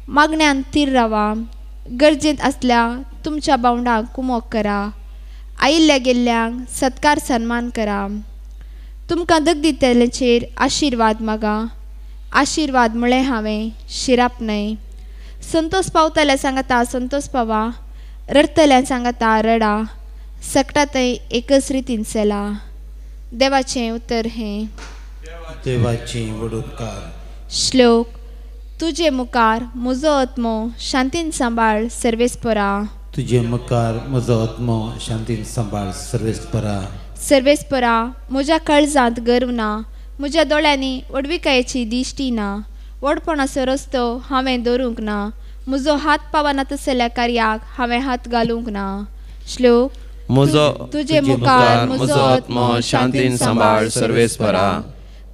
मागण्यान थीर रावा. गरजेंत आसल्या तुमच्या बावंडांक कुमोक करा. आयिल्ल्या गेल्ल्यांक सत्कार सन्मान करा. तुमकां दग दितल्याचेर आशिर्वाद मागा. आशिर्वाद म्हळें हांवें, शिराप न्हय. संतोष पावतल्या सांगाता संतोष पावा, रडटल्या सांगाता रडा. सकटा थंय एकच रितीन चला. देवाचें उतर हें. देवाचें व्हड उपकार. श्लोक. तुजे मुखार म्हजो आत्मो शांतीन सांबाळ सर्वेस्परा. तुजे मुखार म्हजो आत्मो शांतीन सांबाळ सर्वेस्परा. सर्वेस्परा, म्हज्या काळजांत गर्व ना, म्हज्या दोळ्यांनी व्हडविकायेची दिश्टी ना. व्हडपणाचो रस्तो हांवें दवरूंक ना, म्हजो हात पावना तसल्या कार्याक हांवें हात घालूंक ना. श्लोक. तुजे मुखार म्हजो आत्मो शांतीन सांबाळ सर्वेस्परा.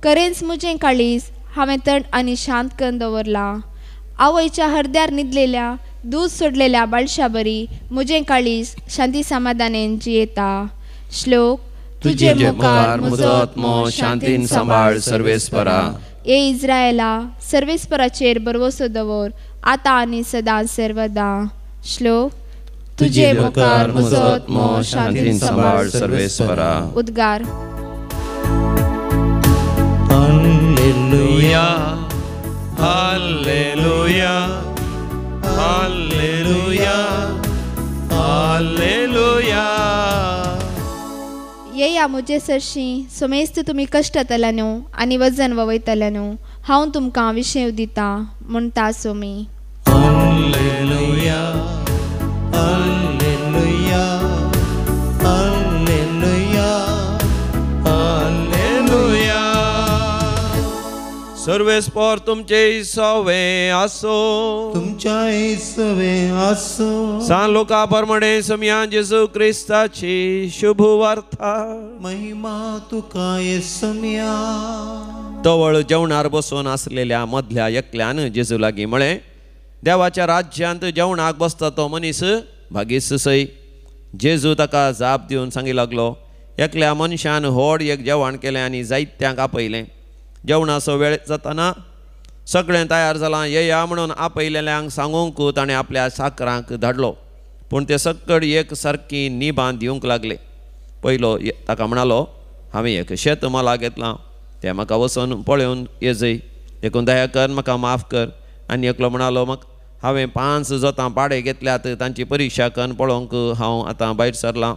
करेंच म्हजें काळीज हांवें थंड आनी शांत करून दवरलां. आवयच्या हरद्यार न्हिदलेल्या दूद सोडलेल्या बाळशा बरी म्हजें काळीज शांती समाधानेन जियेता. श्लोक. तुजे मुखार म्हजो आत्मो शांतीन सांबाळ सर्वेस्परा. ए इस्रायला, सर्वेस्पराचेर भरवसो दवर आतां आनी सदां सर्वदा. श्लोक. तुजे मुखार म्हजो आत्मो शांतीन सांबाळ सर्वेस्परा. उद्गार. Hallelujah, hallelujah, hallelujah, hallelujah. येया म्हजे सरशीं समेस्त तुमी कश्टतल्या न्हू आनी वजन ववयतल्या न्हू, हांव तुमकां विशेव दिता म्हणटा Somi. Hallelujah, hallelujah, hallelujah, hallelujah. सर्वेस्पर तुमचे सवे आसो. तुमच्या सवे आसो. सान लोका प्रमाणे सोम्या जेजू क्रिस्ताची शुभ वार्ता. महिमा तुका सोम्या. तवळ जेवणार बसून आसलेल्या मदल्या एकल्यान जेजू लागीं म्हळें, देवाच्या राज्यांत जेवणाक बसता तो मनीस भागीस सय. जेजू ताका जाप दिवन सांगी लागलो, एकल्या मनशान व्हड एक जेवण केलें आनी जायत्यांक आपयलें. जेवणाचो वेळ जाताना सगळें तयार जालां, येया म्हणून आपयलेल्यांक सांगूंक ताणें आपल्या साकरांक धाडलो. पूण ते सकड एक सारकी निबां दिवंक लागले. पयलो ताका म्हणालो, हांवें एक शेत मला घेतलां, तें म्हाका वचून पळोवन येजय, देखून दया कर म्हाका माफ कर. आनी एकलो म्हणालो, म्हाका हांवें 5 जोतां पाडे घेतल्यात, तांची परिक्षा करून पळोवंक हांव आतां भायर सरलां,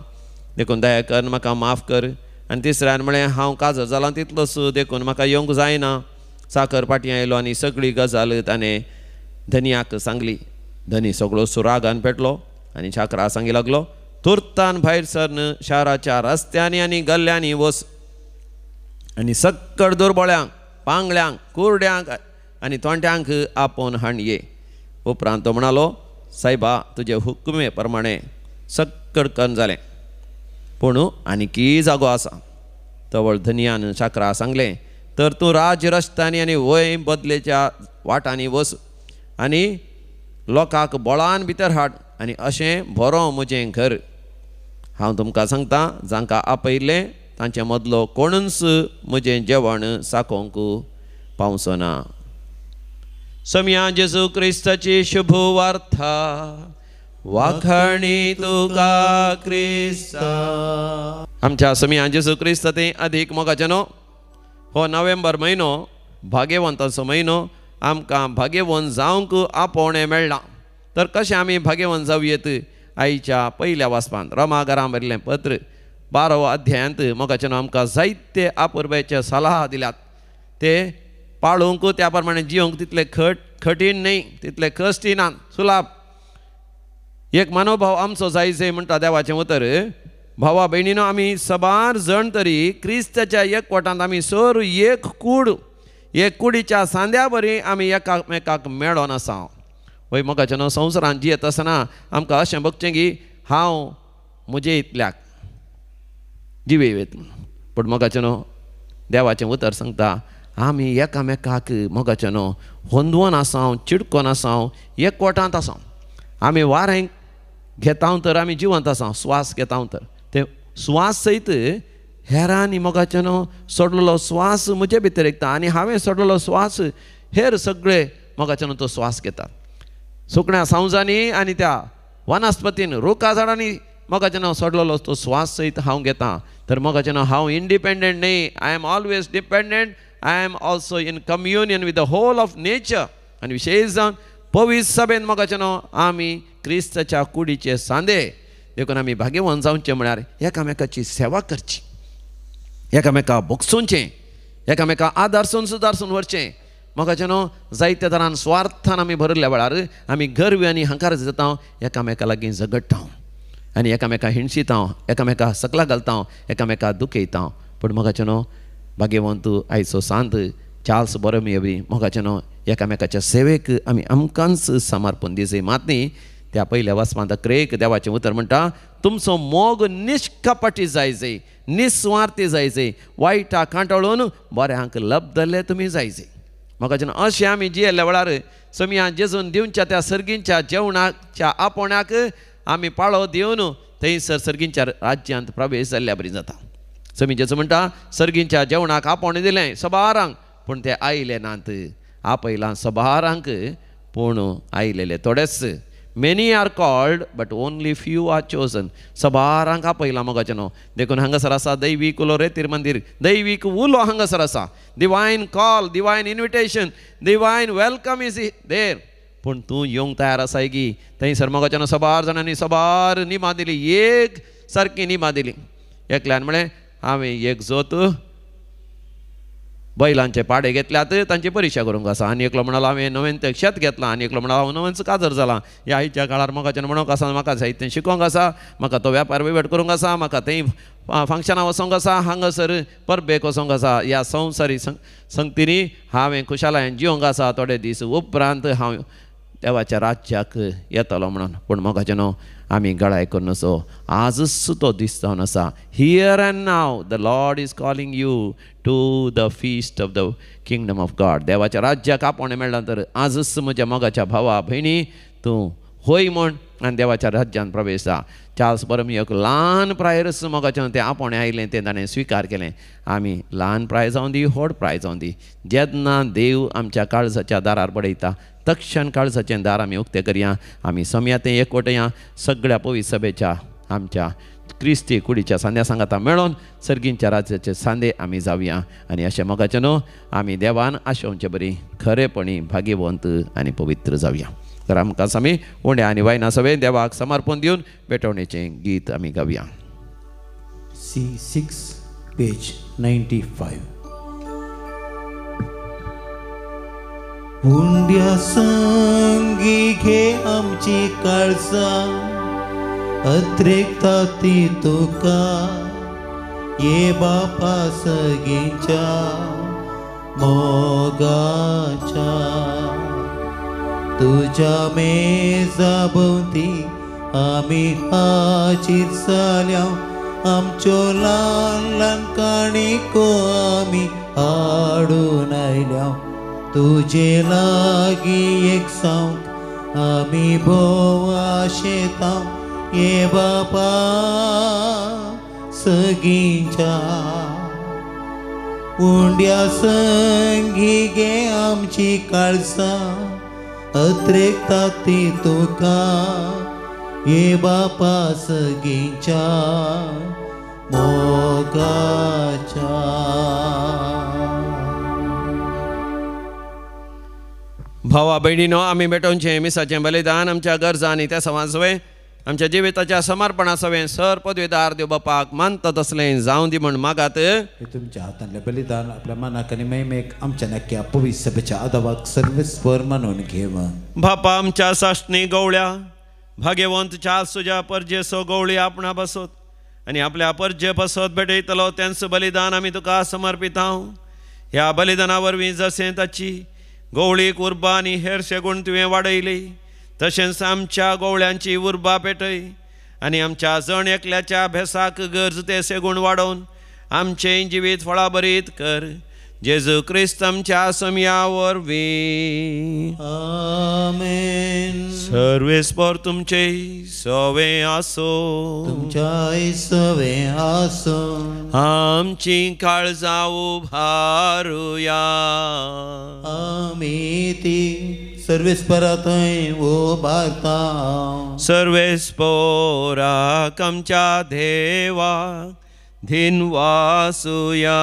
देखून दया कर म्हाका माफ कर. आनी तिसऱ्यान म्हळें, हांव काजर जालां तितलोच, देखून म्हाका येवंक जायना. साकर पाटी आयलो आनी सगळी गजाल ताणें धनियाक सांगली. धनी सगळो सुरागान पेटलो आनी चाकरा सांगी लागलो, तुर्तान भायर सरन शाराच्या रस्त्यांनी आनी गल्ल्यांनी वच आनी सक्कड दुर्बळ्यांक, पांगळ्यांक, कुरड्यांक आनी तोंट्यांक आपोवन हाण ये. उपरांत तो म्हणालो, सायबा तुजे हुकमे प्रमाणे सक्कडकन जालें, पूण आनीकी जागो आसा. तवळ धनयान चाकरा सांगलें, तर तूं राज रस्त्यांनी आनी वंय बदलेच्या वाटांनी वच आनी लोकांक बळान भितर हाड आनी अशें बरो म्हजें घर. हांव तुमकां सांगता, जांकां आपयलें तांचे मदलो कोणूच म्हजें जेवण साकोवंक पावचो ना. सम्या जेजू क्रिस्ताची शुभ वार्ता. वाखाणी तुका क्रिस्ता. आमच्या सम्या जेजू क्रिस्त ते अधीक मोगाचें. हो नोव्हेंबर म्हयनो भाग्यवंतांचो म्हयनो. आमकां भाग्यवंत जावंक आपोवणें मेळ्ळां. तर कशें आमी भाग्यवंत जावयेत? आयच्या पयल्या वाचपांत रोमाघरां बरयल्लें पत्र 12 अध्यायांत मोगाचें आमकां जायते आपुरबायेचे सलाह दिल्यात. ते पाळूंक त्या प्रमाणे जिवंक तितले कठीण न्हय, तितले कश्टी ना, सुलाभ. एक मनोभाव आमचो जाय जाय म्हणटा देवाचें उतर. भावा भयणीनो, आमी सबार जण तरी क्रिस्ताच्या एकवटांत आमी सर एक कूड, एक कुडीच्या सांद्या बरी आमी एकामेकाक मेळोन आसा. वय मोगाचें न्हू, संवसारांत जियेत आसतना आमकां अशें भोगचें की हांव म्हजे इतल्याक जिवे वेत. पूण मोगाचें न्हू, देवाचें उतर सांगता आमी एकामेकाक मोगाचें न्हू होंदवन आसाव, चिडकोन आसाव, एकवटांत आसाव. आमी वारें घेता तर आमी जिवंत आसाव, स्वास घेता तर ते स्वास सयत हेरांनी मोगाचें न्हू सोडलेलो स्वास म्हजे भितर येता आनी हांवें सोडलेलो स्वास हेर सगळे मोगाचें न्हू तो स्वास घेतात. सुकण्या सावजांनी आनी त्या वनस्पतीन रुखा झाडांनी मोगाचें न्हू सोडलेलो तो स्वास सयत हांव घेता. तर मोगाचें न्हू हांव इंडिपेंडंट न्हय, I am always dependent. I am also in communion with the whole of nature. आनी विशेश जावन पवित्र सभेन मोगाचें न्हू आमी क्रिस्ताच्या कुडीचे सांदे. देखून आमी भाग्यवंत जावचें म्हळ्यार एकामेकाची सेवा करची, एकामेका भोगसुचें, एकामेका आदारसून सुदारसून व्हरचें. मोगाचें न्हू जायत्या तरान स्वार्थान आमी भरिल्ल्या वेळार आमी गर्वी आनी हंकार जाता, एकामेका लागीं झगडटा आनी एकामेका हिणशीता, एकामेका सकला घालता, एकामेका दुखयता. पूण मोगाचें न्हू भाग्यवंत आयचो सांत चार्ल्स बोरोमियो मोगाचें न्हू एकामेकाच्या सेवेक आमी आमकांच समर्पण दिवचें. मात न्ही त्या पयल्या वाचपांत क्रेक देवाचें उतर म्हणटा, तुमचो मोग निष्कपटी जाय जाय, निस्वार्थी जाय जाय, वायटा कांटाळून बऱ्यांक लब्धले तुमी जाय जाय. मोगाचें न्हू अशें आमी जियेल्ल्या वेळार सम्या जेजून दिवच्या त्या सर्गींच्या जेवणाच्या आपोवण्याक आमी पाळो दिवन थंयसर सर्गींच्या राज्यांत प्रवेश जाल्ल्या बरी जाता. समी जेजू म्हणटा सर्गींच्या जेवणाक आपोवणें दिलें सबारांक, पूण ते आयले नात. आपयलां सबारांक पूण आयलेले थोडेच. Many are called but only few are chosen. सबारांक आपयलां मोगाचें न्हू. देखून हांगासर आसा दैवीक उलो रेतीर मंदीर, दैवीक उलो हांगासर आसा. Divine call, divine invitation, divine welcome is there. पूण तूं येवंक तयार आसाय की? थंयसर मोगाचें न्हू सबार जाणांनी सबार निमा दिली, एक सारकी निमा दिली. एकल्यान म्हळें हांवें एक जोत बैलांचे पाडे घेतल्यात, तांची परिक्षा करूंक आसा. आनी एकलो म्हणालो हांवें नवें तें शेत घेतलां, आनी एकलो म्हणालो हांव नवेंच काजर जालां. ह्या आयच्या काळार मोगाचें म्हणूंक आसा म्हाका जायतें शिकोवंक आसा, म्हाका तो व्यापार वहिवट करूंक आसा, म्हाका थंय फंक्शनां वचोंक आसा, हांगासर परबेक वचोंक आसा. ह्या संवसारी संगतींनी हांवें खुशालायन जिवंक आसा. थोडे दीस उपरांत हांव देवाच्या राज्याक येतलो म्हणून. पूण मोगाचें न्हू आमी गळाय करून असो आजच तो दीस जावन आसा. Here and now the Lord is calling you to the feast of the kingdom of God. देवाच्या राज्याक आपोवणें मेळ्ळां तर आजच म्हज्या मोगाच्या भावा भयणी तूं होय म्हण आनी देवाच्या राज्यांत प्रवेश जा. चार्ल्स बोरोमियोक ल्हान प्रायरच मोगाचें तें आपोवणें आयलें, तें ताणें स्विकार केलें. आमी ल्हान प्राय जावं दी, व्हड प्राय जावं दी, जेन्ना देव आमच्या काळजाच्या दारार बडयता तक्षण काळजाचें दार आमी उक्तें करया. आमी सम्या तें एकवटया सगळ्या पवित्र सभेच्या आमच्या क्रिस्ती कुडीच्या सांद्या सांगाता मेळोन सर्गींच्या राज्याचे सांदे आमी जावया. आनी अशें मोगाचें न्हू आमी देवान आशोवचे बरी खरेपणी भाग्यवंत आनी पवित्र जावया. तर आमकां आमी उण्या आनी वायना सगळें देवाक समर्पण दिवन भेटवणेचें गीत आमी गावया. C6 page 95. उंड्या संगी घे आमची काळजां, अत्रेकता ती तुका ये बापा सगींच्या मोगाच्या. तुज्या मेजा भोंवती आमी हाजीर जाल्या आमच्यो ल्हान ल्हान काणिको आमी हाडून आयल्या तुजे लागीं एक सावंक आमी भोव आशेता ये बापा सगींच्या उंड्या संगी गे आमची काळसां अत्रेकता ती तुका ये बापा सगींच्या मोगाच्या. भावा भयणीनो, आमी भेटोवचें मिसाचें बलिदान आमच्या गरजा आनी त्या समाजवे आमच्या जिविताच्या समर्पणा सवें सर पदवीदार देव बापाक मानता तसलें जावं दी म्हण मागात. हे तुमच्या हातांतलें बलिदान आपल्या मनाक आनी महिमेक आमच्या नक्या पवित्र सभेच्या आदावाक सर्वेस्पर मानून घेव. बापा आमच्या सासणी गवळ्या भाग्यवंत चार्ल्स तुज्या परजेसो गवळी आपणा बसत आनी आपल्या परजे बसत भेटयतलो तेंच बलिदान आमी तुका समर्पिता. ह्या बलिदाना वरवीं जशें ताची गवळीक उर्बा आनी हेर शेगूण तुवें वाडयली तशेंच आमच्या गवळ्यांची उर्बा पेटय आनी आमच्या जण एकल्याच्या भेसाक गरज ते सेगूण वाडोवन आमचें जिवीत फळाभरीत कर. जेजू क्रिस्त आमच्या समया वरवीं. आमेन. सर्वेस्पर तुमचे सवे आसो. तुमच्याय सवे आसो. आमची काळजां उभारुया. आमी ती सर्वेस्परा थंय उबारता. सर्वेस्पराक आमच्या देवा धिनवासुया.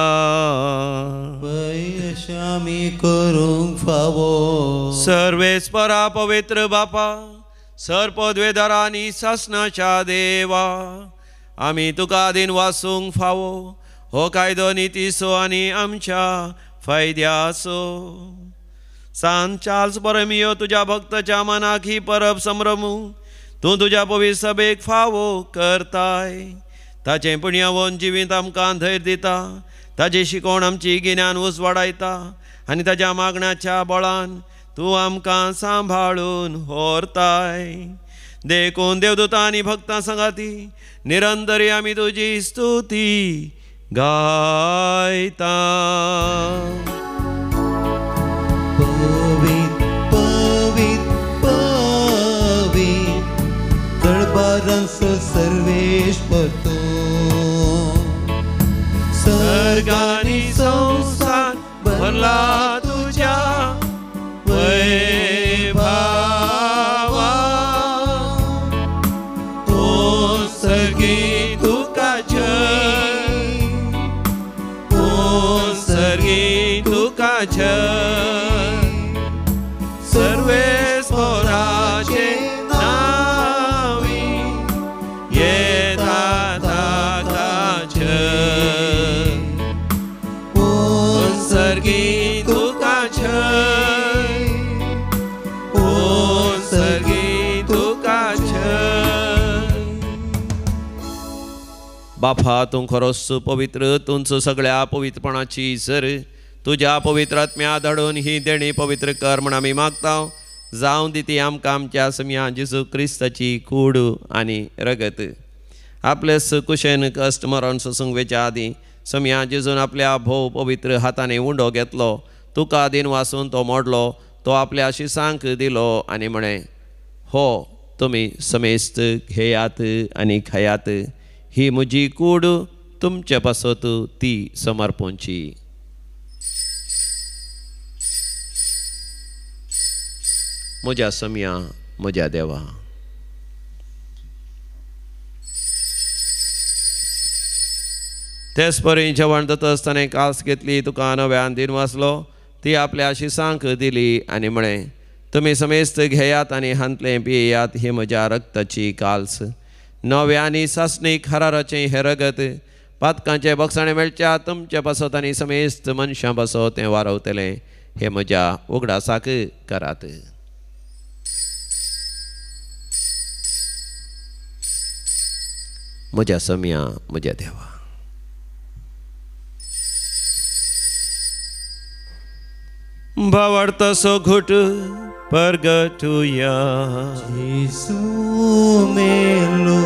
पय आमी करूंक फावो. सर्वेस्परा पवित्र बापा सर पदवेदारा आनी सासणाच्या देवा आमी तुका दिनवासूंक फावो हो कायदो नितीचो आनी आमच्या फायद्याचो. सांत चार्ल्स बरमियो तुज्या भक्ताच्या मनाक ही परब संभ्रमू तूं तुज्या पवित्र सभेक फावो करताय. ताचें पुण्यावन जिवीत आमकां धैर्य दिता, ताची शिकवण आमची गिन्यान उजवाडायता आनी ताच्या मागण्याच्या बळान तूं आमकां सांबाळून व्हरताय. देखून देवदूतां आनी भक्तां सांगाती निरंतरी आमी तुजी स्तुती गायता. पवित्र पवित्र पवित्र दरबारांचो सर्वेश्वर तूं. सर्गानी संसार भरला तुझ्या वैभवा. ओ सर्गी तुका जय, ओ सर्गी तुका जय. सर्वेस्पराचे नावी येता ताका जय. ओ सर्गी तुका जय, ओ सर्गी तुका जय. बापा तूं खरोच पवित्र, तुमचो सगळ्या पवित्रपणाची सर तुज्या पवित्र आत्म्या धाडून ही देणी पवित्र कर म्हण आमी मागता. जावं दी ती आमकां आमच्या समया जेजू क्रिस्ताची कूड आनी रगत. आपले कुशेन कश्ट मरण सोसूंक वेच्या आदीं समया जेजून आपल्या भोव पवित्र हातांनी उंडो घेतलो, तुका दिन वासून तो मोडलो, तो आपल्या शिसांक दिलो आनी म्हळें, हो तुमी समेस्त घेयात आनी खायात, ही म्हजी कूड तुमचे पासत ती समर्पणची. म्हज्या समया म्हज्या देवा. तेच परी जेवण जाता आसतना कास घेतली, तुका नव्यान दिन वाचलो, ती आपल्या शिसांक दिली आनी म्हळें, तुमी समेस्त घेयात आनी हांतलें पियेयात, ही म्हज्या रक्ताची काल्स. नव्या आनी सासणीक हराराचें हें रगत पातकांचें बक्षाणें मेळच्या तुमचे पासत आनी समेस्त मनशां पासत तें वारवतलें. हें म्हज्या उगडासाक करात. म्हज्या समया म्हज्या देवा. भावार्थाचो घोट परगटुया. जेजू मेलो,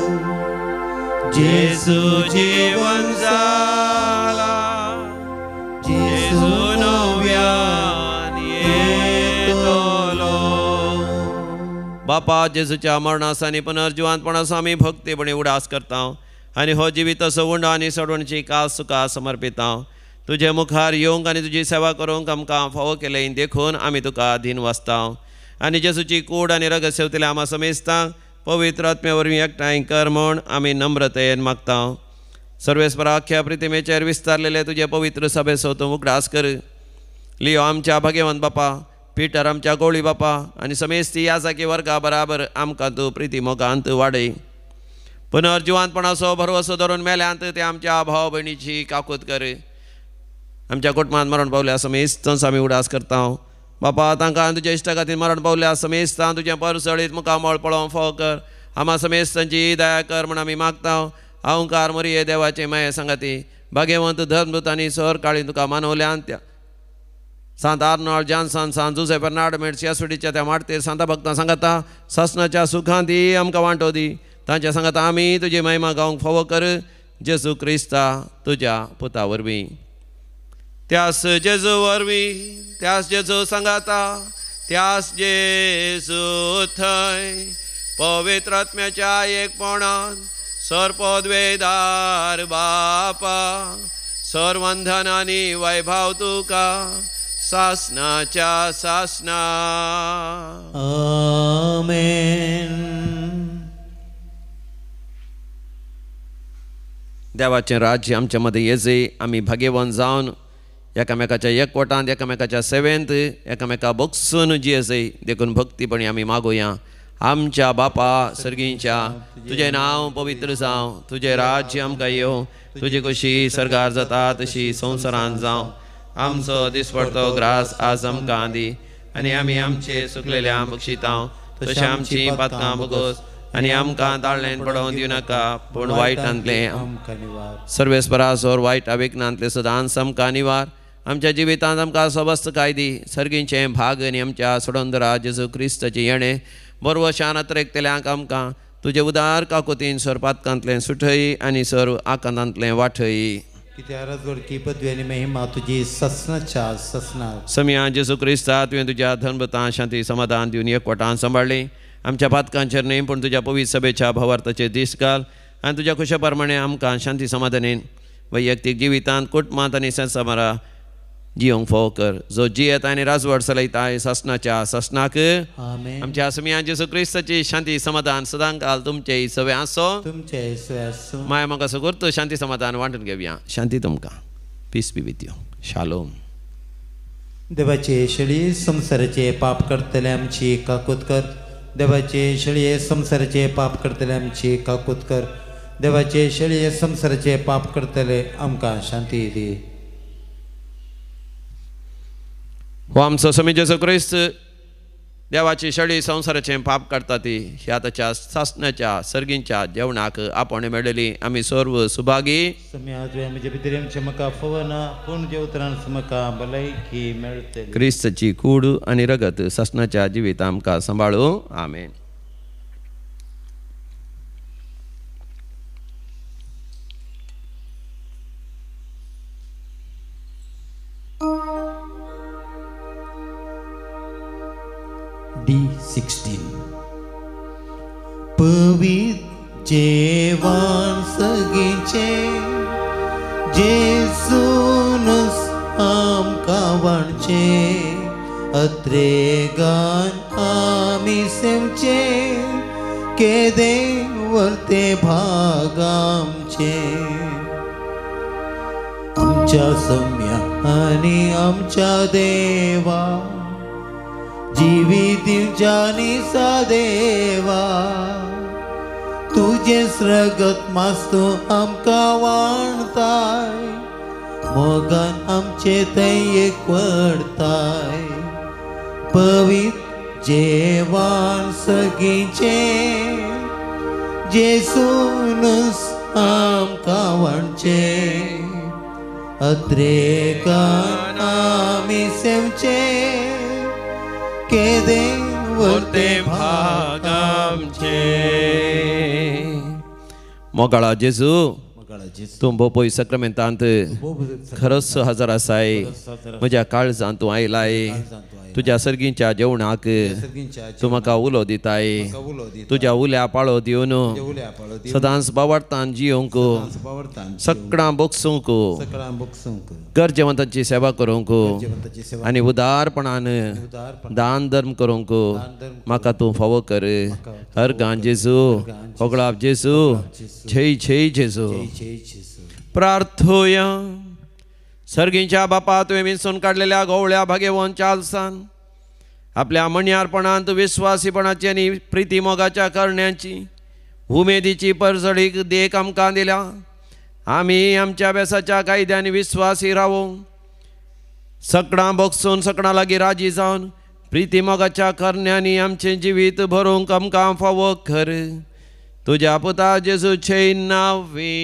जेजू जिवन जाला, जेजू नव्यान येतलो. बापा जेजूच्या मरणास आनी पुनर्जिवंतपणाचो आमी भक्तीपणी उडास करता आनी हो जिविताचो उंडो आनी सोडवणची कास तुका समर्पिता. तुजे मुखार येवंक आनी तुजी सेवा करूंक आमकां फावो केलें देखून आमी तुका अधीन वाचता. आनी जेजूची कूड आनी रगत सेवतले आमा समेस्तांक पवित्र आत्म्या वरवीं एकठांय कर म्हूण आमी नम्रतेन मागता. सर्वेस्परा अख्ख्या प्रितिमेचेर विस्तारलेले तुजे पवित्र सभेचो तूं उगडास कर. लियो आमच्या भाग्यवंत बापा, पिटर आमच्या गोळी बापा आनी समेस्ती याजाकी वर्गा बराबर आमकां तूं प्रिती मोगांत वाडय. पुनर्जिवंतपणाचो भरवसो धरून मेल्यांत ते आमच्या भाव भयणीची काकूत कर. आमच्या कुटुंबांत मरण पावल्या समेस्तांचो आमी उडास करता. बापा तांकां तुज्या इश्टा खातीर मरण पावल्या समेस्तां तुजें परसळीत मुखामळ पळोवंक फावो कर. आमा समेस्तांची दया कर म्हूण आमी मागता. अहंकार मरिये देवाचे माये सांगाती भाग्यवंत धर्मदूत आनी सर काळी तुका मानवल्यान त्या सांत आर्नॉल्ड जॉन्सन, सांत जुसे बर्नार्ड मेड्स यासुडीच्या त्या माडतेर सांता भक्तां सांगाता सासनाच्या सुखांत दी आमकां वांटो दी. तांच्या सांगाता आमी तुजी महिमा गावंक फावो कर जेजू क्रिस्ता तुज्या पुता वरवीं. त्यास जेजू वरवीं, त्यास जेजू सांगाता, त्यास जेजू थंय पवित्र आत्म्याच्या एकपणान सर्पद्वेदार बापा सर्वंधन आनी वैभव तुका सासनाच्या सासना. आमेन. देवाचें राज्य आमच्या मदें येजे. आमी भाग्यवान जावन एकामेकाच्या एकवटांत, एकामेकाच्या सेवेंत, एकामेका बगसून जियेजय देखून भक्तीपणी आमी मागोया. आमच्या बापा सर्गींच्या, तुजें नांव पवित्र जावं, तुजें राज्य आमकां येवं, तुजी कशी सर्गार जाता तशी संवसारांत जावं. आमचो दिसपडतो ग्रास आज आमकां दी आनी आमी आमचे सुकलेल्या बक्षितां तशें आमची पातकां बगोस आनी आमकां ताळ्ळेन पडोवन दिवं नाका पूण वायटांतलें सर्वेस्परा सोर वायट अविघ्नांतलें सदांच आमकां निवार. आमच्या जिवितांत आमकां सबस्त कायदी सर्गींचें भाग आनी आमच्या सोडंदरा जेजू क्रिस्ताचें येणें बरवो शान अत्रेकतल्यांक आमकां तुजे उदार काकुतीन सर पातकांतलें सुठय आनी सर आकांतांतलें वाठय. महिमा तुजी ससनाच्या ससना. समिया जेजू क्रिस्ता तुवें तुज्या धर्मतां शांती समाधान दिवन एकवटान सांबाळ्ळी. आमच्या पातकांचेर न्हय पूण तुज्या पवित्र सभेच्या भावार्थाचेर दीस घाल आनी तुज्या खुशा प्रमाणे आमकां शांती समाधानेन वैयक्तीक जिवितांत, कुटुंबांत आनी संवसारा जियोंक फावो कर. जो जियेता आनी राजवट चलयता सासनाच्या सासनाक. आमच्या समिया जेजू क्रिस्ताची शांती समाधान सदांकाल तुमचे सवे आसो. तुमचे सवे आसो. माया म्हाका सगुर्त शांती समाधान वांटून घेवया. शांती तुमकां. Peace be with you. Shalom. देवाचे शेळी संवसाराचे पाप करतले आमची काकूत कर. देवाचे शेळये संवसाराचे पाप करतले आमची काकूत कर. देवाचे शेळये संवसाराचे पाप करतले आमकां शांती दी. हो आमचो समी जेजू क्रिस्त देवाची शेळी संवसाराचें पाप काडटा ती ह्या ताच्या सासनाच्या सर्गींच्या जेवणाक आपण मेळ्ळी आमी सर्व सुभागी. क्रिस्ताची कूड आनी रगत सासनाच्या जिवीत आमकां सांबाळू. आमेन. D16. पवित्र जेवण सगळींचे जेजूनच आमकां वाणचे अत्रेगान आमी सेवचे केदे वरते भाग आमचे. आमच्या सम्या आनी आमच्या देवा जिवी दिवच्यानी सदेवा तुजें रगत मास्तू आमकां वाणताय मोगान आमचे थंय एकवटताय. पवित्र जेवण सगळींचें जेजूनच आमकां वाणचें अत्रेकान आमी सेवचें केदे वरते भाग आमचे. मोगाळा जेजू, तूं बोपोय सक्रामेंतांत खरोच हजर आसाय. म्हज्या काळजांत तूं आयलाय. तुज्या सर्गींच्या जेवणाक तूं म्हाका उलो दिताय. तुज्या उल्या पाळो दिवन सदांच बावडतान जियोंक, सगळां बोगसूंक, गरजेवंतांची सेवा करूंक आनी उदारपणान दान धर्म करूंक म्हाका तूं फावो कर. हर गान जेजू, होगळाप जेजू, जय जय जेजू. प्रार्थोया. सर्गींच्या बापा, तुवें विंचून काडलेल्या गोवळ्या भागेवन चालसान आपल्या मण्यारपणांत विस्वासीपणाची आनी प्रिती मोगाच्या करण्याची उमेदीची परजळीक देख आमकां दिल्या. आमी आमच्या अभ्यासाच्या कायद्यान विस्वासी रावूं, सकडां बोगसून सकडां लागीं राजी जावन प्रिती मोगाच्या करण्यांनी आमचें जिवीत भरूंक आमकां फावो कर. तुज्या पुता जेजूचे नांवे.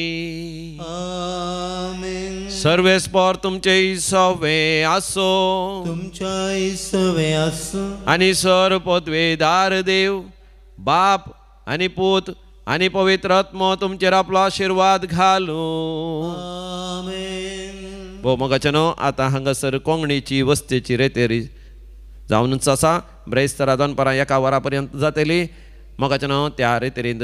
आमेन. सर्वेस्पर तुमचे सवे आसो, तुमच्या सवे आसो. आनी सर पदवेदार देव बाप आनी पूत आनी पवित्र आत्मो तुमचेर आपलो आशिर्वाद घालूं. आमेन. भोव मोगाचे न्हू, आतां हांगासर कोंगणीची वस्तेची रेतेरी जावनूच आसा. ब्रेस्तारा दनपारां 1 वरा पर्यंत जातली. मोगाचे न्हू, त्या रेतेरींत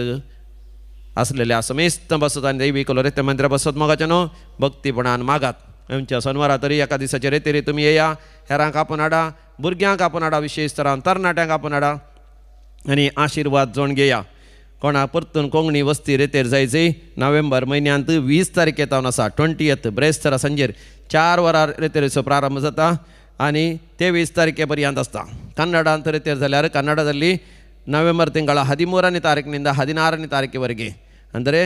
आसलेल्या समेस्त बसत आनी दैवी कलो रेते मंदिरा बसत मोगाचे न्हू भक्तीपणान मागात. आमच्या सनवारा तरी एका दिसाचे रेतेरी तुमी येया. हेरांक आपोवन हाडा, भुरग्यांक आपोवन हाडा, विशेश तरान तरणाट्यांक आपोवन हाडा आनी आशिर्वाद जोण घेया. कोणा परतून कोंकणी वस्ती रेतेर जायची नोव्हेंबर म्हयन्यांत 20 तारखे जावन आसा. 20 ब्रेस्तारा सांजेर 4 वरां रेतेरीचो प्रारंभ जाता आनी 23 तारखे पर्यंत आसता. कन्नडांत रेतेर जाल्यार कन्नडा जाल्ली ನವೆಂಬರ್ ತಿಂಗಳ 13ನೇ ತಾರೀಕಿನಿಂದ 16ನೇ ತಾರೀಕಿವರೆಗೆ, ಅಂದರೆ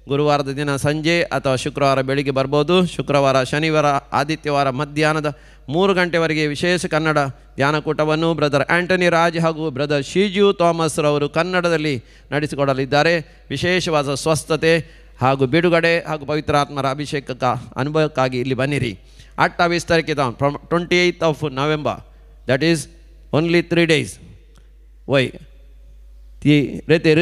ಗುರುವಾರದ ದಿನ ಸಂಜೆ ಅಥವಾ ಶುಕ್ರವಾರ ಬೆಳಿಗ್ಗೆ ಬರ್ಬೋದು. ಶುಕ್ರವಾರ, ಶನಿವಾರ, ಆದಿತ್ಯವಾರ ಮಧ್ಯಾಹ್ನದ 3 ಗಂಟೆವರೆಗೆ ವಿಶೇಷ ಕನ್ನಡ ಧ್ಯಾನಕೂಟವನ್ನು ಬ್ರದರ್ ಆಂಟನಿ ರಾಜ್ ಹಾಗೂ ಬ್ರದರ್ ಶಿಜು ಥಾಮಸ್ ರವರು ಕನ್ನಡದಲ್ಲಿ ನಡೆಸಿಕೊಡಲಿದ್ದಾರೆ. ವಿಶೇಷವಾದ ಸ್ವಸ್ಥತೆ ಹಾಗೂ ಬಿಡುಗಡೆ ಹಾಗೂ ಪವಿತ್ರಾತ್ಮರ ಅಭಿಷೇಕಕ್ಕ ಅನುಭವಕ್ಕಾಗಿ ಇಲ್ಲಿ ಬನ್ನಿರಿ. 28 ತಾರೀಕಿಗೆ from 28th of November, that is only 3 days. वय ती रेतेर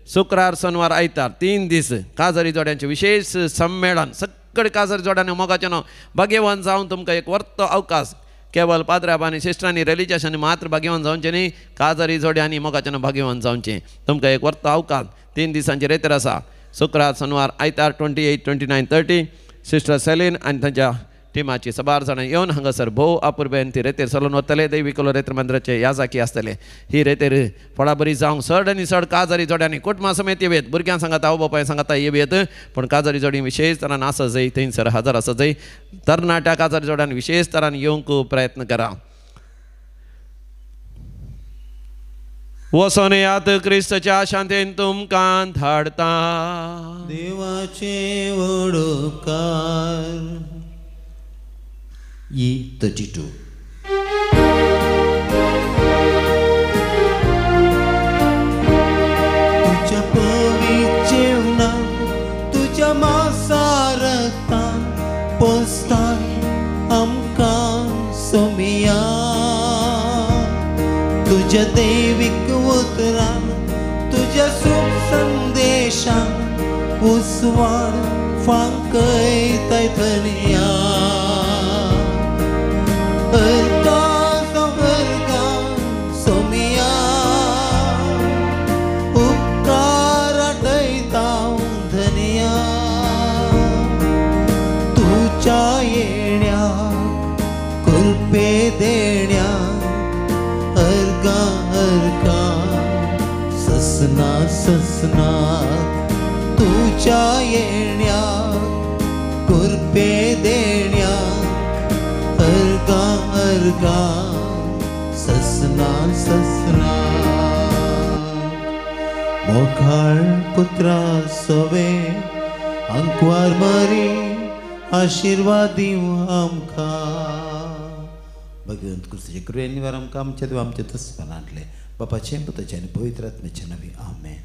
शुक्रार, शनिवार, आयतार 3 दीस काजारी जोड्यांचे विशेष संमेलन. सगळे काजारी जोड्यांनी मोगाचें नांव भाग्यवान जावन तुमकां एक वर्तो अवकाश. केवल पाद्र्याबांनी, सिस्टरांनी, रिलिजियसांनी मात्र भाग्यवान जावचें न्ही, काजारी जोड्यांनी मोगाचें नांव भाग्यवान जावचें. तुमकां एक वर्तो अवकाश 3 दिसांचे रेतेर आसा. शुक्रार, शनिवार, आयतार 28, 29, 30. सिस्टर सेलीन आनी तांच्या टिमाची सबार जाणां येवन हांगासर भोव अपुरबेन ती रेतेर चलून वतले. दैवी कलो रेतर मंदिराचे याजाकी आसतले. ही रेतेर फळाबरी जावंक चड आनी चड काजारी जोड्यांनी कुटुंबा समेत येवयेत. भुरग्यां सांगाता, आवय बापाय सांगाता येवयेत, पूण काजारी जोडी विशेष तरान आसा जाय थंयसर हजर आसा जाय. तरणाट्या काजारी जोड्यान विशेष तरान येवंक प्रयत्न करा. वचोन येयात, क्रिस्तच्या शांतेन तुमकां धाडता. देवाचे व्हड उपकार. E32. तुझ्या पवित्र जेवणान, तुझ्या मांसारक्तान पोसताय आमकां सोमिया. तुझ्या दैवीक उतरान, तुझ्या सुख संदेशान उजवाड फांकयताय धनया. अर्गा अर्गा सोमिया, उपकार आठयता धनया. तुज्या येण्याक कृपे देण्याक अर्गा अर्गा ससना ससनाक. तुज्या येण्याक कृपे देण्याक अर्गा अर्गा ससना ससना. मोखाळ पुत्रा सवे अंकवार मारी आशिर्वाद दिवं आमकां. भगवंत क्रिस्ताचे कृपेन निवार आमकां आमच्या देवा आमच्या तस्मानांतले बापाचें, पुताचें आनी पवित्र आत्म्याचें नांवी. आमेन.